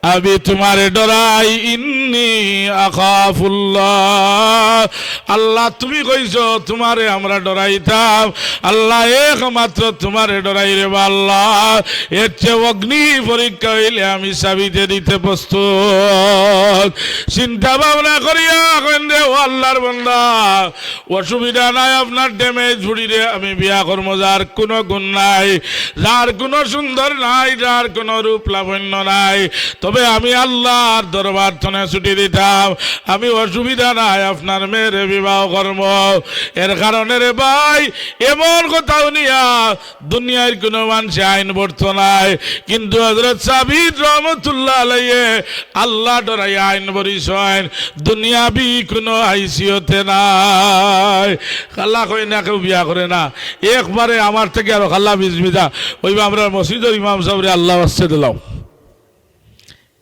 আমি তুমারে ডরাই, ইন্নী আখাফুল্লাহ। আল্লাহ, তুমি কইছো তুমারে আমরা ডরাইতাম। আল্লাহ, একমাত্র তুমারে ডরাই রে বা আল্লাহ। এর চেয়ে অগ্নি পরীক্ষা অইলে আমি সাবিতে দিতে প্রস্তুত।" চিন্তা ভাবনা করিয়া কইন, "রে ও আল্লাহর বান্দা, অসুবিধা নাই, আপনার ডেমেজ ফুড়িরে আমি বিয়া করমু, যার কুনু গুণ নাই, যার কুনু সুন্দর নাই, যার কুনু রূপ লাবণ্য নাই, তবে আমি আল্লার দরবার থনে ছুটি দিতাম, আমি অসুবিধা নাই, আপনার মেয়েরে বিবাহ করমু। এর কারণে রে ভাই, এমন কথা হুনিয়া দুনিয়ার কুনু মানষে আইন ভরতো নায়, কিন্তু হযরত সাবিত রহমতুল্লাহ আলাইহি আল্লা ডরাইয়া আইন ভরিছইন, দুনিয়াবি কুনু হাইসিয়তে নায়। কালা কইনা কেউ বিয়া করে না, একবারে আমার থাকি আরো কালা বিজমিদা, অইবা আমরার মসজিদর ইমাম সাবরে আল্লার ওয়াস্তে দিলাও।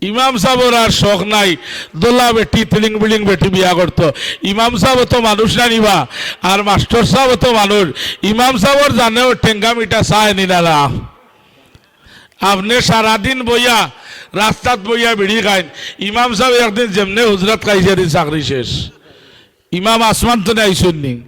ইমাম সাবর আর শখ নাই, দোলা বেটি, তিলিং বিলিং বেটি বিয়া করতো। ইমাম সাব তো মানুষ না নি বা, আর মাস্টর সাব তো মানুষ। ইমাম সাবর জানেও টেঙ্গা মিঠা চায় নি না, না। আপনে সারাদিন বইয়া, রাস্তাত বইয়া বিড়ি খাইন, ইমাম সাব একদিন যেমনে হুজরাত খাইছে, দিন চাকরি শেষ। ইমাম আসমান থনে আইছইন নি?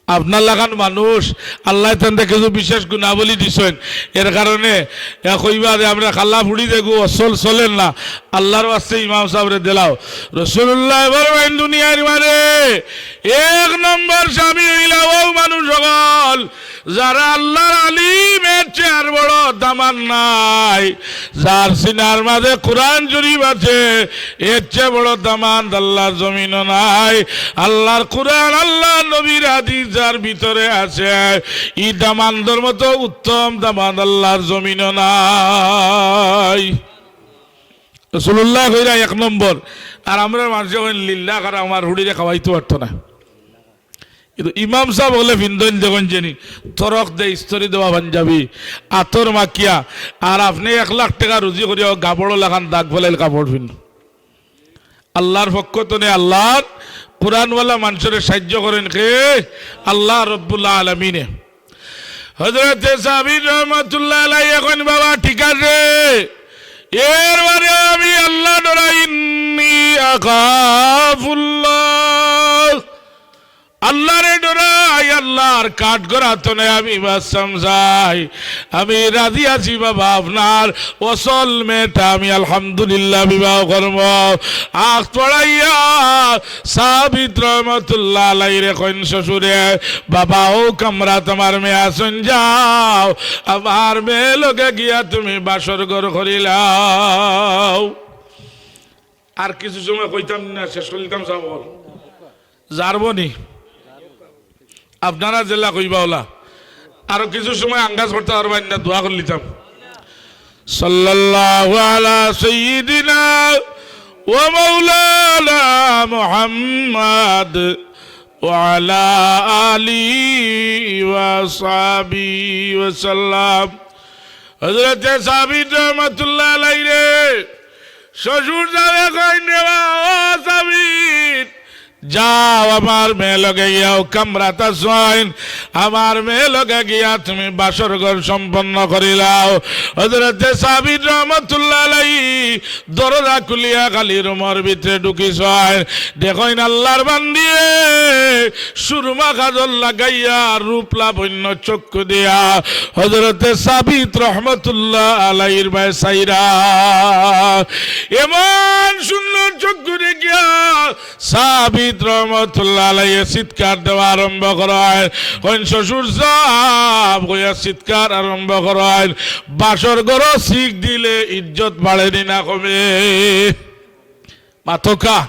আপনার লাখান মানুষ, আল্লায় তানরে কিছু বিশেষ গুণাবলী দিছইন, এর কারণে এ কইবা যে আমরা কালা ফুড়ি দেখু, অসল চলের না, আল্লার ওয়াস্তে ইমাম সাবরে দিলাও। রসুলুল্লায় ফরমাইন দুনিয়ার মাঝে এক নম্বর স্বামী অইলা অউ মানুষ অকল, যারা আল্লার আলিম, এর চেয়ে আর বড় দামান নাই। যার সিনার মাঝে কোরআন শরীফ আছে, এর চেয়ে বড় দামান আল্লার জমিনো নাই। আল্লার কোরআন, আল্লার নবীর হাদিস যার ভিতরে আছে, ই দামানর মতো উত্তম দামান আল্লার জমিনো নাই। রসুলুল্লায় কইরা এক নম্বর, আর আমরার মানষে কইন লিল্লা, আর আমার ফুড়িরে খাওয়াইতো পারতো না। কিন্তু ইমাম সাব অকলে ফিন্দইন দেখইন যেনি, তরক দে, ইস্তরি দেওয়া পাঞ্জাবি, আতর মাখিয়া, আর আপনে এক লাখ টেকা রুজি করিয়াও গাবড় লাখান দাগ ফালাইল কাপড় ফিন্দইন। আল্লার পক্ষ থনে আল্লার কোরআনওয়ালা মানষরে সাইয্য করইন কে? আল্লা রব্বুল আলামিনে। হযরতে সাবিত রহমতুল্লাহ আলাইহি কইন, বাবা, ঠিক আছে, এর মানে আমি আল্লা ডরাই, ইন্নী আখাফুল্লাহ। আল্লারে ডরাই, আল্লার কাঠগড়া থনে আমি বাঁচতাম চাই। আমি রাজি আছি বাবা, আপনার অসল মেয়েটা আমি আলহামদুলিল্লাহ বিবাহ করমু। আখ পড়াইয়া সাবিত রহমতুল্লাহ আলাইরে কইন শ্বশুরে, বাবা, অউ কামরাত আমার মেয়ে আছইন, যাও, আমার মেয়ে লগে গিয়া তুমি বাসর ঘর করিলাও। আর কিছু সময় কইতাম না, শেষ করিতাম, সাব অকল। যারবো নি? আপনারা যেলা কইবা অলা। আরো কিছু সময় আঙ্গাজ করতা পারবা না, দোয়া করিলিতাম। সাল্লাল্লাহু আলা সাইয়্যিদিনা ওয়া মাওলানা মুহাম্মদ ওয়া আলা আলিহি ওয়া সাহবিহি ওয়া সাল্লাম। হযরতে সাবিত রহমাতুল্লাহ আলাইহি রে, শ্বশুর যাবে কইন রে বা, ও সাবিত, যাও, আমার মেয়ে লগে গিয়া অউ কামরাত আছইন, আমার মেয়ে লগে গিয়া তুমি বাসর ঘর সম্পন্ন করিলাও। হযরতে সাবিত রহমাতুল্লাহ আলাইহি দরজা খুলিয়া খালি রুমর ভিতরে ঢুকিছইন। দেখইন আল্লার বান্দিয়ে সুরমা কাজল লাগাইয়া রূপ লাবণ্য চক্ষু দিয়া হযরতে সাবিত রহমাতুল্লাহ আলাইহির বায় চাইরা। এমন সুন্দর চক্ষু দেখিয়া সাবিত রহমতুল্লাহ আলাইহি চিৎকার দেওয়া আরম্ভ করইন, কইন, "শ্বশুর সাব," কইয়া চিৎকার আরম্ভ করইন। বাসর ঘরো চিক দিলে ইজ্জত বাড়ে নি না কমে? মাতকা।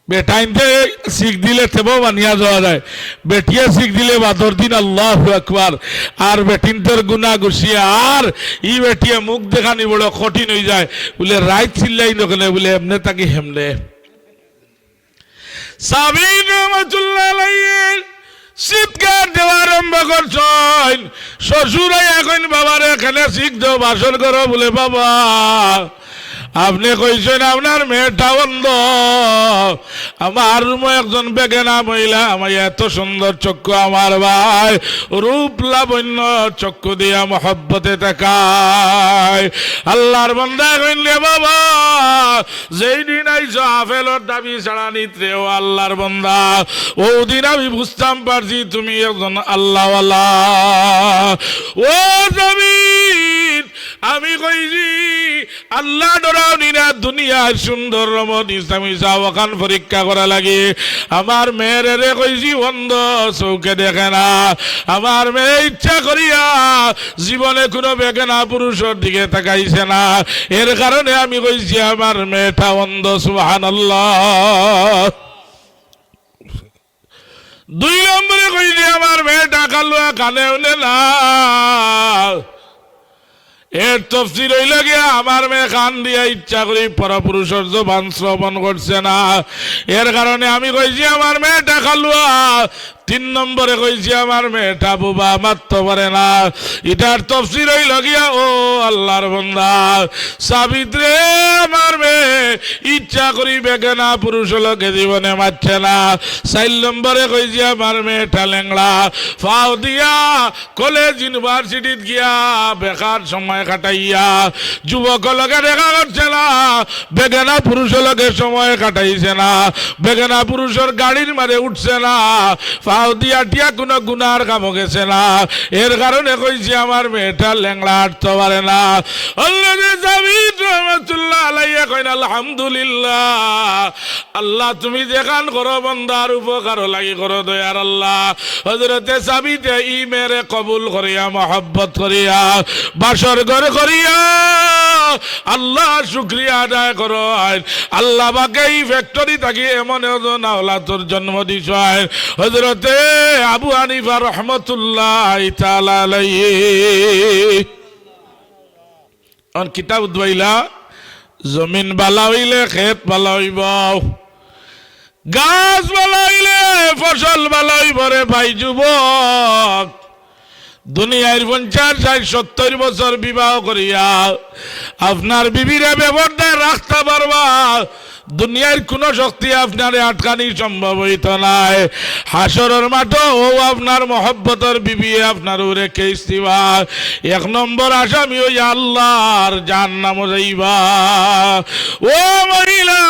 বেটাইন্তে চিক দিলে তেবো মানিয়া যাওয়া যায়, বেটিয়ে চিক দিলে বাদর দিন আল্লাহু আকবার। আর বেটিন্তর গুনা গুছিয়ে আর ই বেটিয়ে মুখ দেখানি বড় কঠিন অইযায়। বুলে, "রাইত চিল্লাইন কেনে?" বুলে, "এমনে থাকি হেমনে।" সাবিত রহমাতুল্লাহ আলাইহি চিৎকার দেওয়া আরম্ভ করছইন। শ্বশুর আইয়া কইন, "বাবারে, কেনে চিক দেও বাসর ঘরো?" বুলে, "বাবা, আপনে কইছইন আপনার মেয়েটা অন্ধ। আমার রুমো একজন বেগানা মহিলা, আমার এত সুন্দর চক্ষু, আমার বায় রূপ লাবণ্য চক্ষু দিয়া মহব্বতে তাকায়।" আল্লার বান্দা কইন, "রে বাবা, যেই দিন আইছো আপেলর দাবি ছাড়া নিত রে, ও আল্লার বান্দা, অউ দিন আমি বুঝতাম পারছি তুমি একজন আল্লাওয়ালা।" ও জমিন, আমি কইছি, আল্লাহ ডরাওনি না, দুনিয়ার সুন্দর রমণী ইসলামী সাহাবাখান পরীক্ষা করা লাগে। আমার মেয়েরে কইছি, অন্ধ, চউখে দেখে না। আমার মেয়ে ইচ্ছা করিয়া জীবনে কুনু বেগানা পুরুষর দিকে তাকাইছে না। এর কারণে আমি কইছি, আমার মেয়েটা অন্ধ। সুবহানাল্লাহ। দুই নম্বরে কইছি, আমার মেয়েটা কালুয়া, কানে হুনে না। এর তফসির অইলো গিয়া, আমার মেয়ে কান দিয়া ইচ্ছা করি পরপুরুষর জবান শ্রবণ করছে না। এর কারণে আমি কইছি, আমার মেয়েটা কালুয়া। তিন নম্বরে কইছি, আমার মেয়েটা বোবা, মাততো পারে না। ইটার তফসির অইলো গিয়া, ও আল্লাহর বান্দা, সাবিত রে, আমার মেয়ে ইচ্ছা করি বেগানা পুরুষর লগে জীবনে মাতছে না। চাইর নম্বরে কইছি, আমার মেয়েটা লেংড়া, ফাও দিয়া কলেজ ইউনিভার্সিটিত গিয়া বেকার সময় কাটাইয়া যুবকর লগে দেখা করছে না, বেগানা পুরুষর লগে সময় কাটাইছে না, বেগানা পুরুষর গাড়ির মাঝে উঠছে না, ফাও দিয়া টিয়া কুনু গুনার কামো গেছে না। এর কারণে কইছি, আমার মেয়েটা লেংড়া, আটতো পারে না। হযরতে সাবিত রহমাতুল্লাহ আলাইহি কইন, আলহামদুলিল্লাহ, আল্লাহ, তুমি যেখান করো, বন্দার উপকারর লাগি করো, দয়ার আল্লাহ। হযরতে সাবিতে ই মেয়েরে কবুল করিয়া, মহব্বত করিয়া, বাসর ঘর করিয়া, আল্লাহর শুকরিয়া আদায় করইন। আল্লাহ পাকে ই ফ্যাক্টরি থাকি এমন একজন আওলাদর জন্ম দিছইন, হযরতে আবু হানিফা রহমতুল্লাহি তাআলা আলাইহি। অখন কিতাব উদ্বাইলা, জমিন বালা অইলে খেত বালা অইবো, গাছ বালা অইলে ফসল বালা অইবো রে ভাই যুবক। দুনিয়ার পঞ্চাশ, ষাইট, সত্তইর বছর বিবাহ করিয়া আপনার বিবিরে বেপর্দায় রাখতা পারবা, দুনিয়ার কুনু শক্তি আপনারে আটকানি সম্ভব অইতো নায়। হাশরর মাঠো অউ আপনার মহব্বতর বিবিয়ে আপনার উপরে কেস দিবা। এক নম্বর আসামি অইয়া আল্লাহর জাহান্নামো যাইবা। ও মহিলা,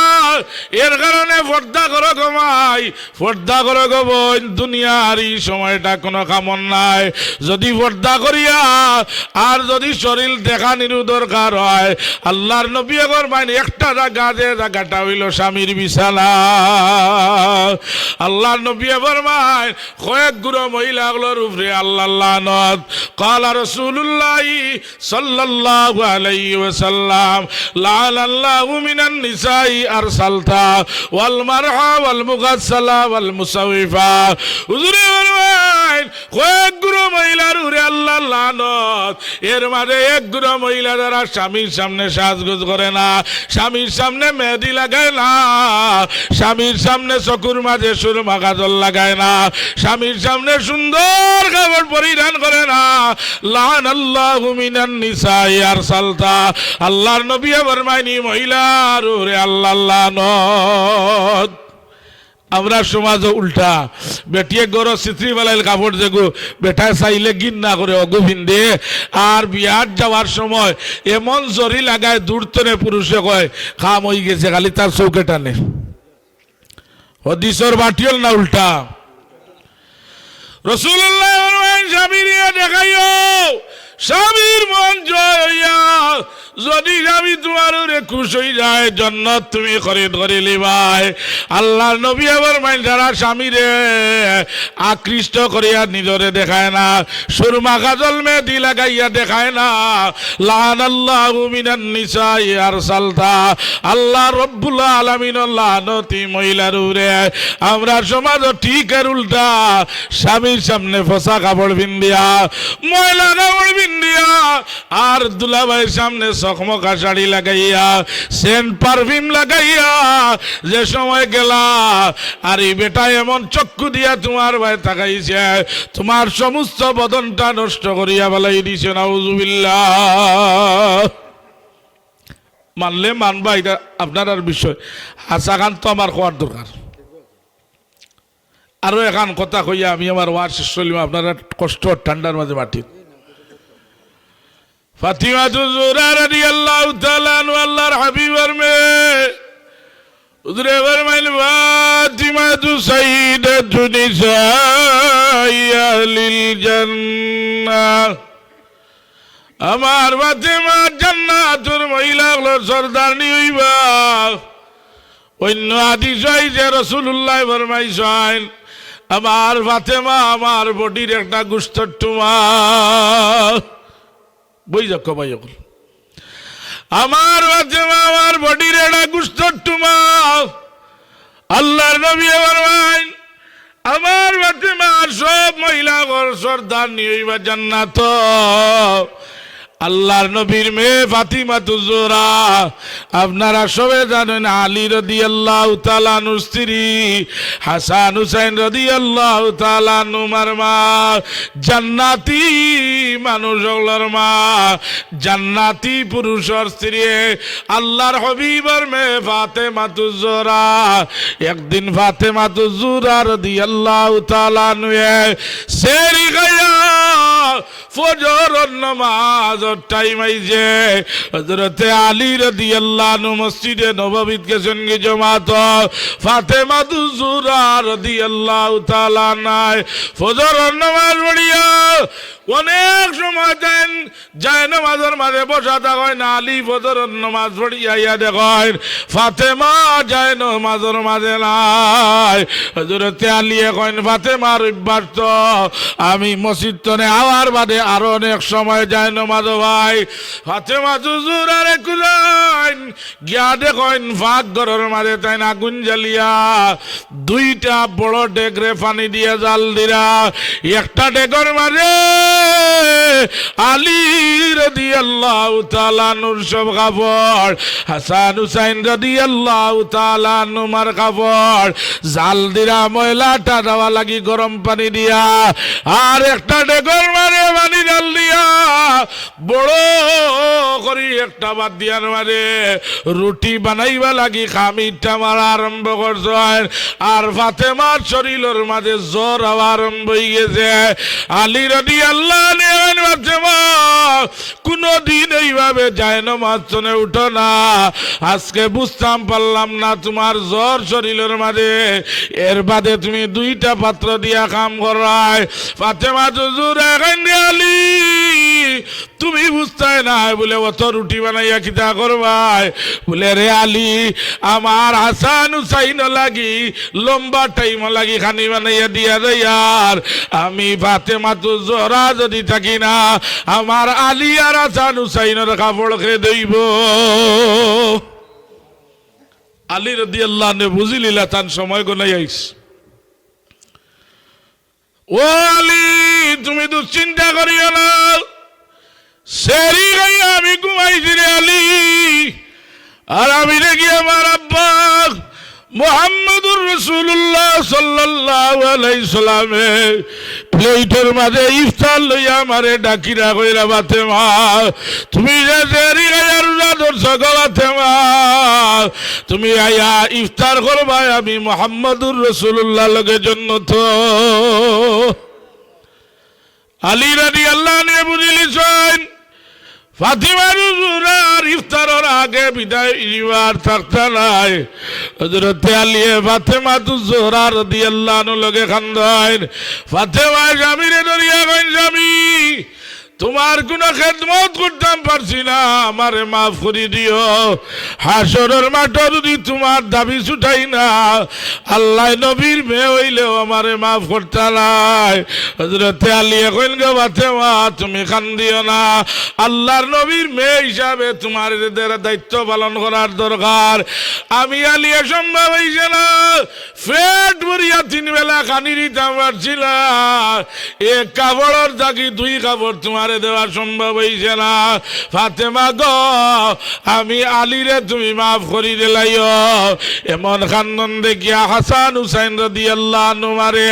এর কারণে পর্দা করো গো মাই, পর্দা করো গো বইন, দুনিয়ার ই সময়টা কুনু কামর নায়। যুদি পর্দা করিয়া আর যুদি শরীল দেখানিরও দরকার অয়, আল্লাহর নবীয়ে ফরমাইন, একটা জাগা, যে জাগাটা অইলো স্বামীর বিছানা। আল্লাহর নবীয়ে ফরমাইন, কয়েক গুরু মহিলা অকলর উপরে আল্লাহর লানত। قال رسول الله صلى الله عليه وسلم، لعن الله من النساء الأرسلة والمرحة والمغسلة والمسوفة। হুজুরে ফরমাইন, কয়েক গুরু মহিলার উপরে আল্লাহর লানত। এর মাঝে এক গুরু মহিলা যারা স্বামীর সামনে সাজগোজ করে না, স্বামীর সামনে মেহেদি লাগায় না, স্বামীর সামনে চকুর মাঝে সুরমা কাজল লাগায় না, স্বামীর সামনে সুন্দর কাপড় পরিধান করে না। লানাল্লাহু মিনান নিসাই আরসালতা। আল্লাহর নবীয়ে ফরমাইন, ই মহিলার উপরে আল্লাহর লানত। আমরার সমাজো উল্টা, বেটিয়ে ঘরো ছিতরি ফালাইল কাপড় যেগু, বেটায় চাইলে ঘিন্না করে অগু ফিন্দে, আর বিয়াত যাওয়ার সময় এমন জরি লাগায় দূর তনে পুরুষে কয়, কাম অইগেছে, খালি তার চউখে টানে। হাদিসর বাটিল না উল্টা? রাসূলুল্লাহ ফরমাইন, স্বামীরে দেখাইও, স্বামীর মন জয় অইয়া যুদি স্বামী তুমার উপরে খুশ অইযায়, জন্নত তুমি খরিদ করি লিবায়। আল্লাহর নবীয়ে ফরমাইন, যারা স্বামীরে আকৃষ্ট করিয়া নিজরে দেখায় না, সুরমা কাজল মেহেদি লাগাইয়া দেখায় না, লানাল্লাহু মিনান নিসাই আরসালতা। আল্লাহ রব্বুল আলামিনর লানত ই মহিলার উপরে। আমরার সমাজো ঠিক এর উল্টা, স্বামীর সামনে ফসা কাপড় ফিন্দিয়া, ময়লা কাপড় ফিন্দিয়া, আর দুলাভাইর সামনে চকমকা শাড়ি লাগাইয়া, সেন্ট পারফিউম লাগাইয়া, যে সময় গেলা, আর ই বেটায় এমন চক্ষু দিয়া তুমার বায় তাকাইছে, তুমার সমস্ত বদনটা নষ্ট করিয়া ফালাই দিছে। নাউজুবিল্লাহ। মানলে মানবা, ইটা আপনারার বিষয়। হাছাখান তো আমার কওয়ার দরকার। আরো এখান কথা কইয়া আমি আমার ওয়াজ শেষ করিলিমু, আপনারা কষ্ট ঠান্ডার মাঝে মাটিত। ফাতিমাতু জোহরা রাদিয়াল্লাহু তাআলা আনহা, আল্লাহর হাবিবর মেয়ে। হুজুরে ফরমাইন, ফাতিমাতু সাইয়্যিদাতু নিসাই আহলিল জান্নাহ। আমার ফাতেমা জান্নাতর মহিলা অকলর সর্দারনি অইবা। অইন্য হাদিস অইছে রাসুলুল্লায় ফরমাইছইন, আমার ফাতেমা আমার বডির একটা গুস্তর টুমা। বই যাক ভাই অকল। আমার ফাতেমা আমার বডির একটা গুস্তর টুমা। আল্লার নবীয়ে ফরমাইন, আমার ফাতেমা সব মহিলা অকলর সর্দারনি অইবা জান্নাতো। আল্লার নবীর মেয়ে ফাতিমাতুজ জোহরা, আপনারা সবে জানইন আলী রাদিয়াল্লাহু তাআলা আনহুর স্ত্রী, হাসান হুসাইন রাদিয়াল্লাহু তাআলা আনহুমার মা, জান্নাতি মানুষ অকলর মা, জান্নাতি পুরুষর স্ত্রী, আল্লার হাবিবর মেয়ে ফাতেমাতুজ জোহরা। একদিন ফাতেমাতুজ জোহরা রাদিয়াল্লাহু তাআলা আনহু সেহরি খাইয়া ফজরর নমাজর টাইম অইছে। হযরতে আলী রাদিয়াল্লাহু আনহু মসজিদে নববীত গেছইন গি জমাত। ফাতেমাতুজ জোহরা রাদিয়াল্লাহু তাআলা আনহা ফজরর নমাজ পড়িয়া অনেক সময় তাইন জায়নমাজর মাঝে বসা থাকইন। আলী ফজরর নমাজ পড়িয়া আইয়া দেখইন ফাতেমা জায়নমাজর মাঝে নাই। হযরতে আলীয়ে কইন, ফাতেমার অভ্যাস তো, আমি মসজিদ তনে আওয়ার বাদে আরো অনেক সময় জায়নমাজো ভাই। ফাতেমাতুজ জোহরারে খুঁজইন, গিয়া দেখইন পাক ঘরর মাঝে তাইন আগুন জ্বালিয়া দুইটা বড় ডেগরে পানি দিয়া জাল দিরা। একটা ডেগর মাঝে আলী রাদিয়াল্লাহু তাআলা আনহুর সব কাপড়, হাসান হুসাইন রাদিয়াল্লাহু তাআলা আনহুমার কাপড় জাল দিরা, ময়লাটা যাওয়া লাগি গরম পানি দিয়া। আর একটা ডেগর মাঝে পানি জাল দিয়া বড় করি একটা বাদ দিয়ার মাঝে রুটি বানাইবা লাগি খামিরটা মারা আরম্ভ করছইন। আর ফাতেমার শরীলর মাঝে জ্বর আওয়া আরম্ভ অইগেছে। আলী রাদিয়াল্লাহু আনহু কইন, ফাতেমা, কুনুদিন এইভাবে জায়নমাজ তনে উঠো না। আজকে বুঝতাম পারলাম না তুমার জ্বর শরীলর মাঝে, এর বাদে তুমি দুইটা পাত্র দিয়া কাম কররায়। ফাতেমাতুজ জোহরায় কইন, আলী, তুমি বুঝতায় নায় বুলে, অত রুটি বানাইয়া কিতা করবায়? বুলে, রে আলী, আমার হাসান হুসাইনর লাগি লম্বা টাইমর লাগি খানি বানাইয়া দিয়া যাইয়ার। আমি ফাতেমাতুজ জোহরা যদি থাকি না, আমার আলী আর হাসান হুসাইনর কাপড় কে ধইবো? আলী রাদিয়াল্লাহু আনহু বুঝিলিলা তান সময় গনাই আইছে। ও আলী, তুমি দুশ্চিন্তা করিও না, সেহরি খাইয়া আমি ঘুমাইছি রে আলী। আর আমি দেখি আমার আব্বা মুহাম্মাদুর রাসূলুল্লাহ সাল্লাল্লাহু আলাইহি সাল্লামে প্লেটর মাঝে ইফতার লইয়া আমারে ডাকিরা কইরা, ফাতেমা, তুমি যে সেহরি খাইয়া রোজা ধরছো গো ফাতেমা, তুমি আইয়া ইফতার করবায় আমি মুহাম্মাদুর রাসূলুল্লাহর লগে জন্নত। আলী রাদিয়াল্লাহু আনহু বুঝিলিছইন, ফাতেমাতুজ জোহরার ইফতারর আগে বিদায় নিবার থাকতা নায়। হযরতে আলীয়ে ফাতেমাতুজ জোহরা রাদিয়াল্লাহু আনহুর লগে কান্দইন। ফাতেমায় স্বামীরে ধরিয়া কইন, স্বামী, তুমার কুনু খেদমত করতাম পারছি না, আমারে মাফ করি দিও। হাশরর মাঠো যদি তুমার দাবি ছুটাই না, আল্লায় নবীর মেয়ে অইলেও আমারে মাফ করতা নায়। হযরতে আলীয়ে কইন, গো ফাতেমা, তুমি কান্দিও না, আল্লার নবীর মেয়ে হিসাবে তুমার এদের দায়িত্ব পালন করার দরকার। আমি আলীয়ে সম্ভব অইছে না, পেট ভরিয়া তিন বেলা খানি দিতাম পারছি না, এক কাপড়র থাকি দুই কাপড় তুমারে দেওয়া সম্ভব অইছে না। ফাতেমা গো, আমি আলীরে তুমি মাফ করি দিলাইও। এমন কান্দন দেখিয়া হাসান হুসাইন রাদিয়াল্লাহু আনহুমারে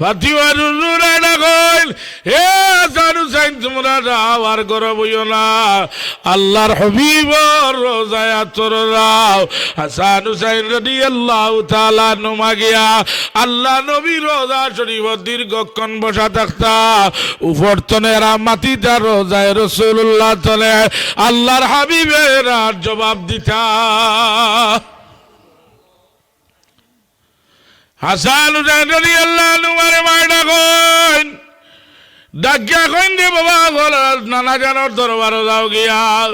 ফাতেমাতুজ জোহরায় ডাকইন, হে হাসান হুসাইন, তুমরা যাও, আর গরম অইও না। আল্লার হাবিবর রওজায় আতর লাগাও। হাসান হুসাইন রাদিয়াল্লাহু তাআলা আনহুমা গিয়া আল্লার নবীর রওজা শরীফো দীর্ঘক্ষণ বসা থাকতা। উপর তনে এরা মাতিতা, রওজায় রাসূলুল্লাহ তনে আল্লার হাবিবে এরা জবাব দিতা। হাসান হুসাইন রাদিয়াল্লাহু আনহুমারে মায় ডাকইন, ডাকিয়া কইন রে বাবা, নানা জানর দরবারো যাও গিয়া।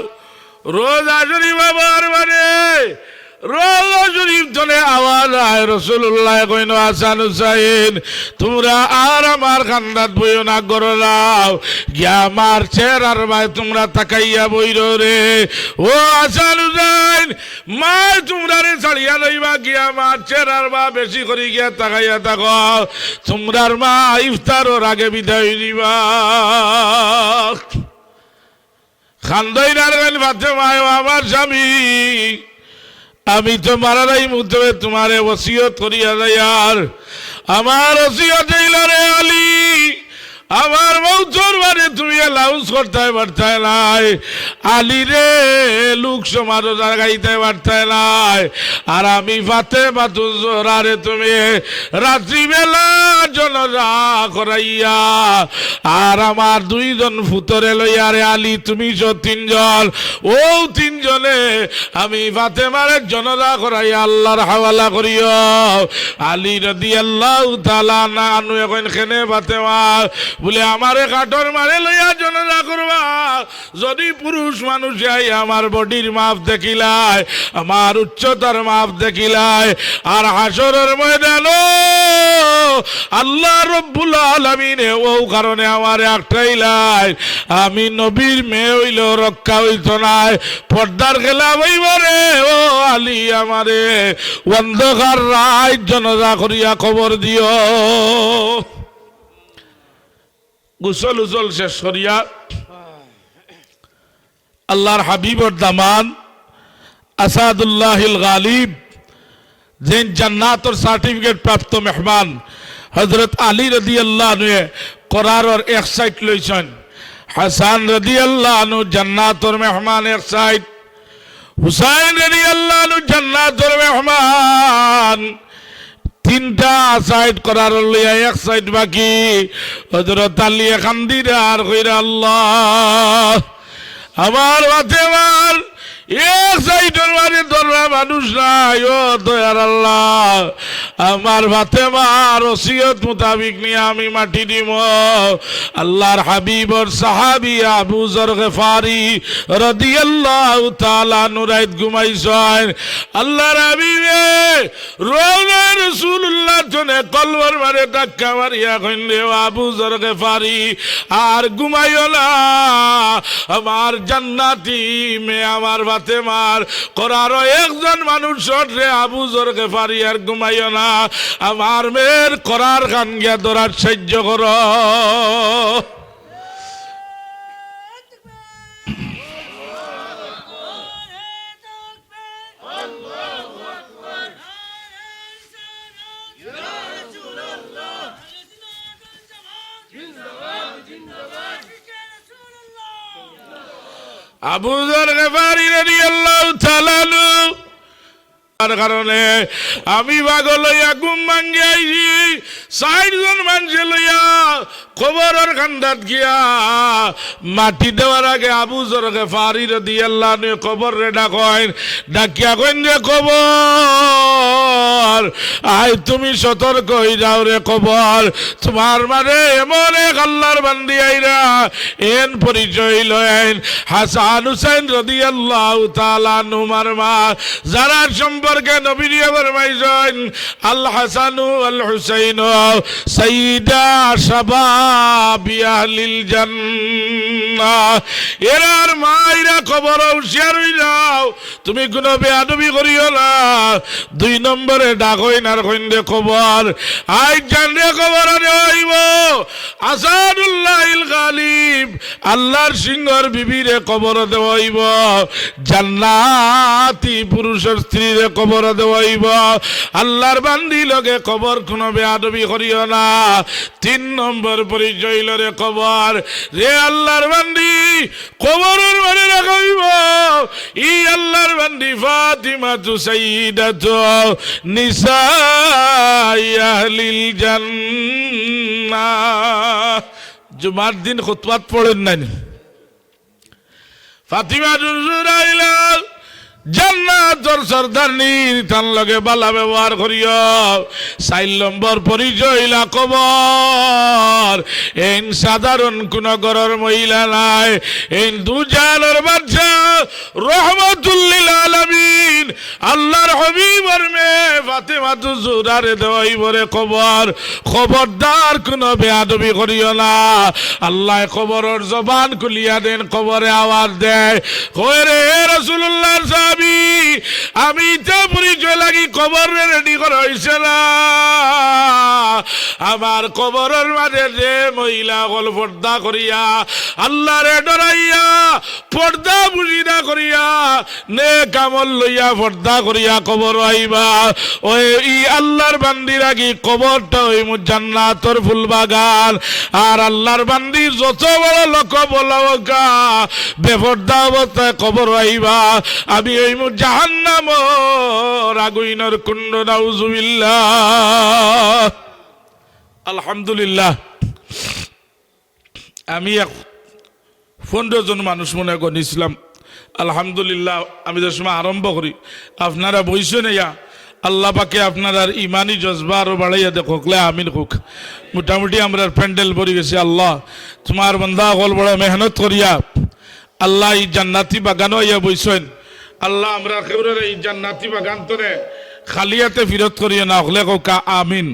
রওজা শরীফ আবার মানে, রওজা শরীফ তনে আওয়াজ আয়, রাসুলুল্লায় কইন, "হাসান হুসাইন, তুমরা আর আমার কান্দাত বইও না, ঘরো যাও। গিয়া আমার চেহারার বায় তুমরা তাকাইয়া বইরো রে।" ও হাসান হুসাইন, মায় তুমরারে ছাড়িয়া যাইবা গিয়া, আমার চেহারার বায় বেশি করি গিয়া তাকাইয়া থাকো। তুমরার মা ইফতারর আগে বিদায় দিবা। কান্দইন আর কইন, "ফাতেমায়, ও আমার স্বামী, আমি তো মারা যাইমু, তবে তুমারে ওসিয়ত করিয়া যাইয়ার। আমার ওসিয়ত অইলো রে আলী, আমার মউতর বাদে তুমি announce করতায় পারতায় নায়। আলীরে লোক সমাজো জাগাইতায় পারতায় নায়। আর আমি ফাতেমাতুজ জোহরারে তুমি রাত্রিবেলা জানাজা করাইয়া, আর আমার দুইজন ফুতরে লইয়া রে আলী, তুমি সহ তিনজন, অউ তিনজনে আমি ফাতেমারে জানাজা করাইয়া আল্লার হাওয়ালা করিও।" আলী রাদিয়াল্লাহু তাআলা আনহু কইন, "কেনে ফাতেমা?" বুলে, "আমারে কাঠর মারে লইয়া জানাজা করবা। যদি পুরুষ মানুষ আই আমার বডির মাপ দেখিলায়, আমার উচ্চতার মাপ দেখিলায়, আর হাশরর ময়দানো আল্লাহ রব্বুল আলামিনে অউ কারণে আমারে আটকাইলায়, আমি নবীর মেয়ে অইলেও রক্ষা অইতো নায়, পর্দার খেলাফ অইবো রে। ও আলী, আমারে অন্ধকার রাইত জানাজা করিয়া কবর দিও।" গোসল উসল শেষ করিয়া আল্লার হাবিবর দামান আসাদুল্লাহিল গালিব, যেইন জান্নাতর certificate প্রাপ্ত মেহমান হযরত আলী রাদিয়াল্লাহু আনহুয়ে করারর এক side লইছইন। হাসান রাদিয়াল্লাহু আনহু জান্নাতর মেহমান এক side, হুসাইন রাদিয়াল্লাহু আনহু জান্নাতর মেহমান। তিনটা side করার লইয়া এক side বাকি। হযরত আলী কান্দিরা আর কইরা, "আল্লাহ, আমার ফাতেমার এক side-র মাঝে ধররা মানুষ নাই, ও দয়ার আল্লাহ, আমার ফাতেমার ওসিয়ত মোতাবিক নিয়া আমি মাটি দিমু।" আল্লার হাবিবর সাহাবী আবু যর গিফারি রাদিয়াল্লাহু তাআলা আনহু রাইত ঘুমাইছইন। আল্লার হাবিবে রওজায়ে রাসুলুল্লাহ তনে কলবর মাঝে ধাক্কা মারিয়া কইন রে, "ও আবু যর গিফারি, আর ঘুমাইও না, আমার জান্নাতি মেয়ে আমার ফাতেমার করারো একজন মানুষ short রে আবু যর গিফারি, আর ঘুমাইও না, আমার মেয়ের করার খান গিয়া ধরার সাহায্য করো।" আবু যর গিফারি রাদিয়াল্লাহু তাআলা আনহু, তার কারণে আমি পাগল অইয়া ঘুম ভাঙ্গি আইছি। চাইরজন মানষে লইয়া কবরর কান্দাত গিয়া মাটি দেওয়ার আগে আবু যর গিফারি রাদিয়াল্লাহু আনহু কবররে ডাকইন, ডাকিয়া কইন রে কবর, আইজ তুমি সতর্ক অই যাও রে কবর, তুমার মাঝে এমন এক আল্লার বান্দি আইরা, এন পরিচয় লইন, হাসান হুসাইন রাদিয়াল্লাহু তাআলা আনহুমার মা, যারার সম্পর্কে নবীজিয়ে ফরমাইছইন, "আল হাসানু ওয়াল হুসাইনু সাইয়্যিদা শাবাবি আহলিল জান্নাহ।" এরার মা, এরা কবর হুঁশিয়ার অই যাও, তুমি কুনু বেয়াদবি করিও না। দুই নম্বরে ডাকইন আর কইন রে কবর, আইজ যানরে কবর দেওয়া অইবো আসাদুল্লাহিল গালিব, আল্লার সিংহর বিবিরে কবর দেওয়া অইবো, জান্নাতি পুরুষর স্ত্রীরে কবর দেওয়া অইবো। আল্লার বান্দি লগে কবর কুনু বেয়াদবি করিও না। তিন নম্বর পরিচয় অইলো রে কবর, রে আল্লার বান্দি, কবরর মাঝে রাখা অইবো ই আল্লার বান্দি ফাতিমাতু সাইয়্যিদাতু নিসাই আহলিল জান্নাহ। জুমার দিন খুতবাত পড়ইন না নি? ফাতিমাতুজ জোহরা আইলা, জান্নাতর সর্দারনি, তান লগে বালা ব্যবহার করিও। চাইর নম্বর পরিচয় অইলা কবর। এইন সাধারণ কুনু ঘরর মহিলা নায়, এইন দুজাহানর বাদশা, রহমাতুল্লিল আলামিন, আল্লার হাবিবর মেয়ে ফাতেমাতু জুহরারে দেওয়া অইবো রে কবর। খবরদার কুনু বেয়াদবি করিও না। আল্লায় কবরর জবান খুলিয়া দেইন, কবরে আওয়াজ দেয়, কয় রে, হে রাসুলুল্লাহর সাহাবি, আমি ইতা পরিচয় লাগি কবররে রেডি করা অইছে না। আমার কবরর মাঝে যে মহিলা অকল পর্দা করিয়া, আল্লারে ডরাইয়া, পর্দা বুঝি না করিয়া, নেক আমল লইয়া পর্দা করিয়া কবর আইবা। ওই ই আল্লার বান্দির আগি কবরটা অইমু জান্নাতর ফুল বাগান। আর আল্লার বান্দি যত বড় লোক বলা অউক্কা, বেপর্দা অবস্থায় কবর আইবা, আমি অইমু জাহান্নামর আগুইনর কুণ্ড। নাউজুবিল্লাহ। আলহামদুলিল্লাহ। আমি এক পনেরো জন মানুষ মনে গনিছিলাম। আলহামদুলিল্লাহ, আমি যে সময় আরম্ভ করি, আপনারা বইছইন ইয়া, আল্লাহ পাকে আপনারার ইমানি জজবা আরো বাড়াইয়া দেখউক, লে আমিন কউক। মোটামুটি আমরার প্যান্ডেল ভরি গেছে। আল্লাহ, তুমার বান্দা অকল বড় মেহনত করিয়া আল্লাহ ই জান্নাতি বাগানো আইয়া বইছইন। আল্লাহ, আমরা কেউরে ই জান্নাতি বাগান তনে খালি আতে ফিরত করিও না, অকলে কউক্কা আমিন।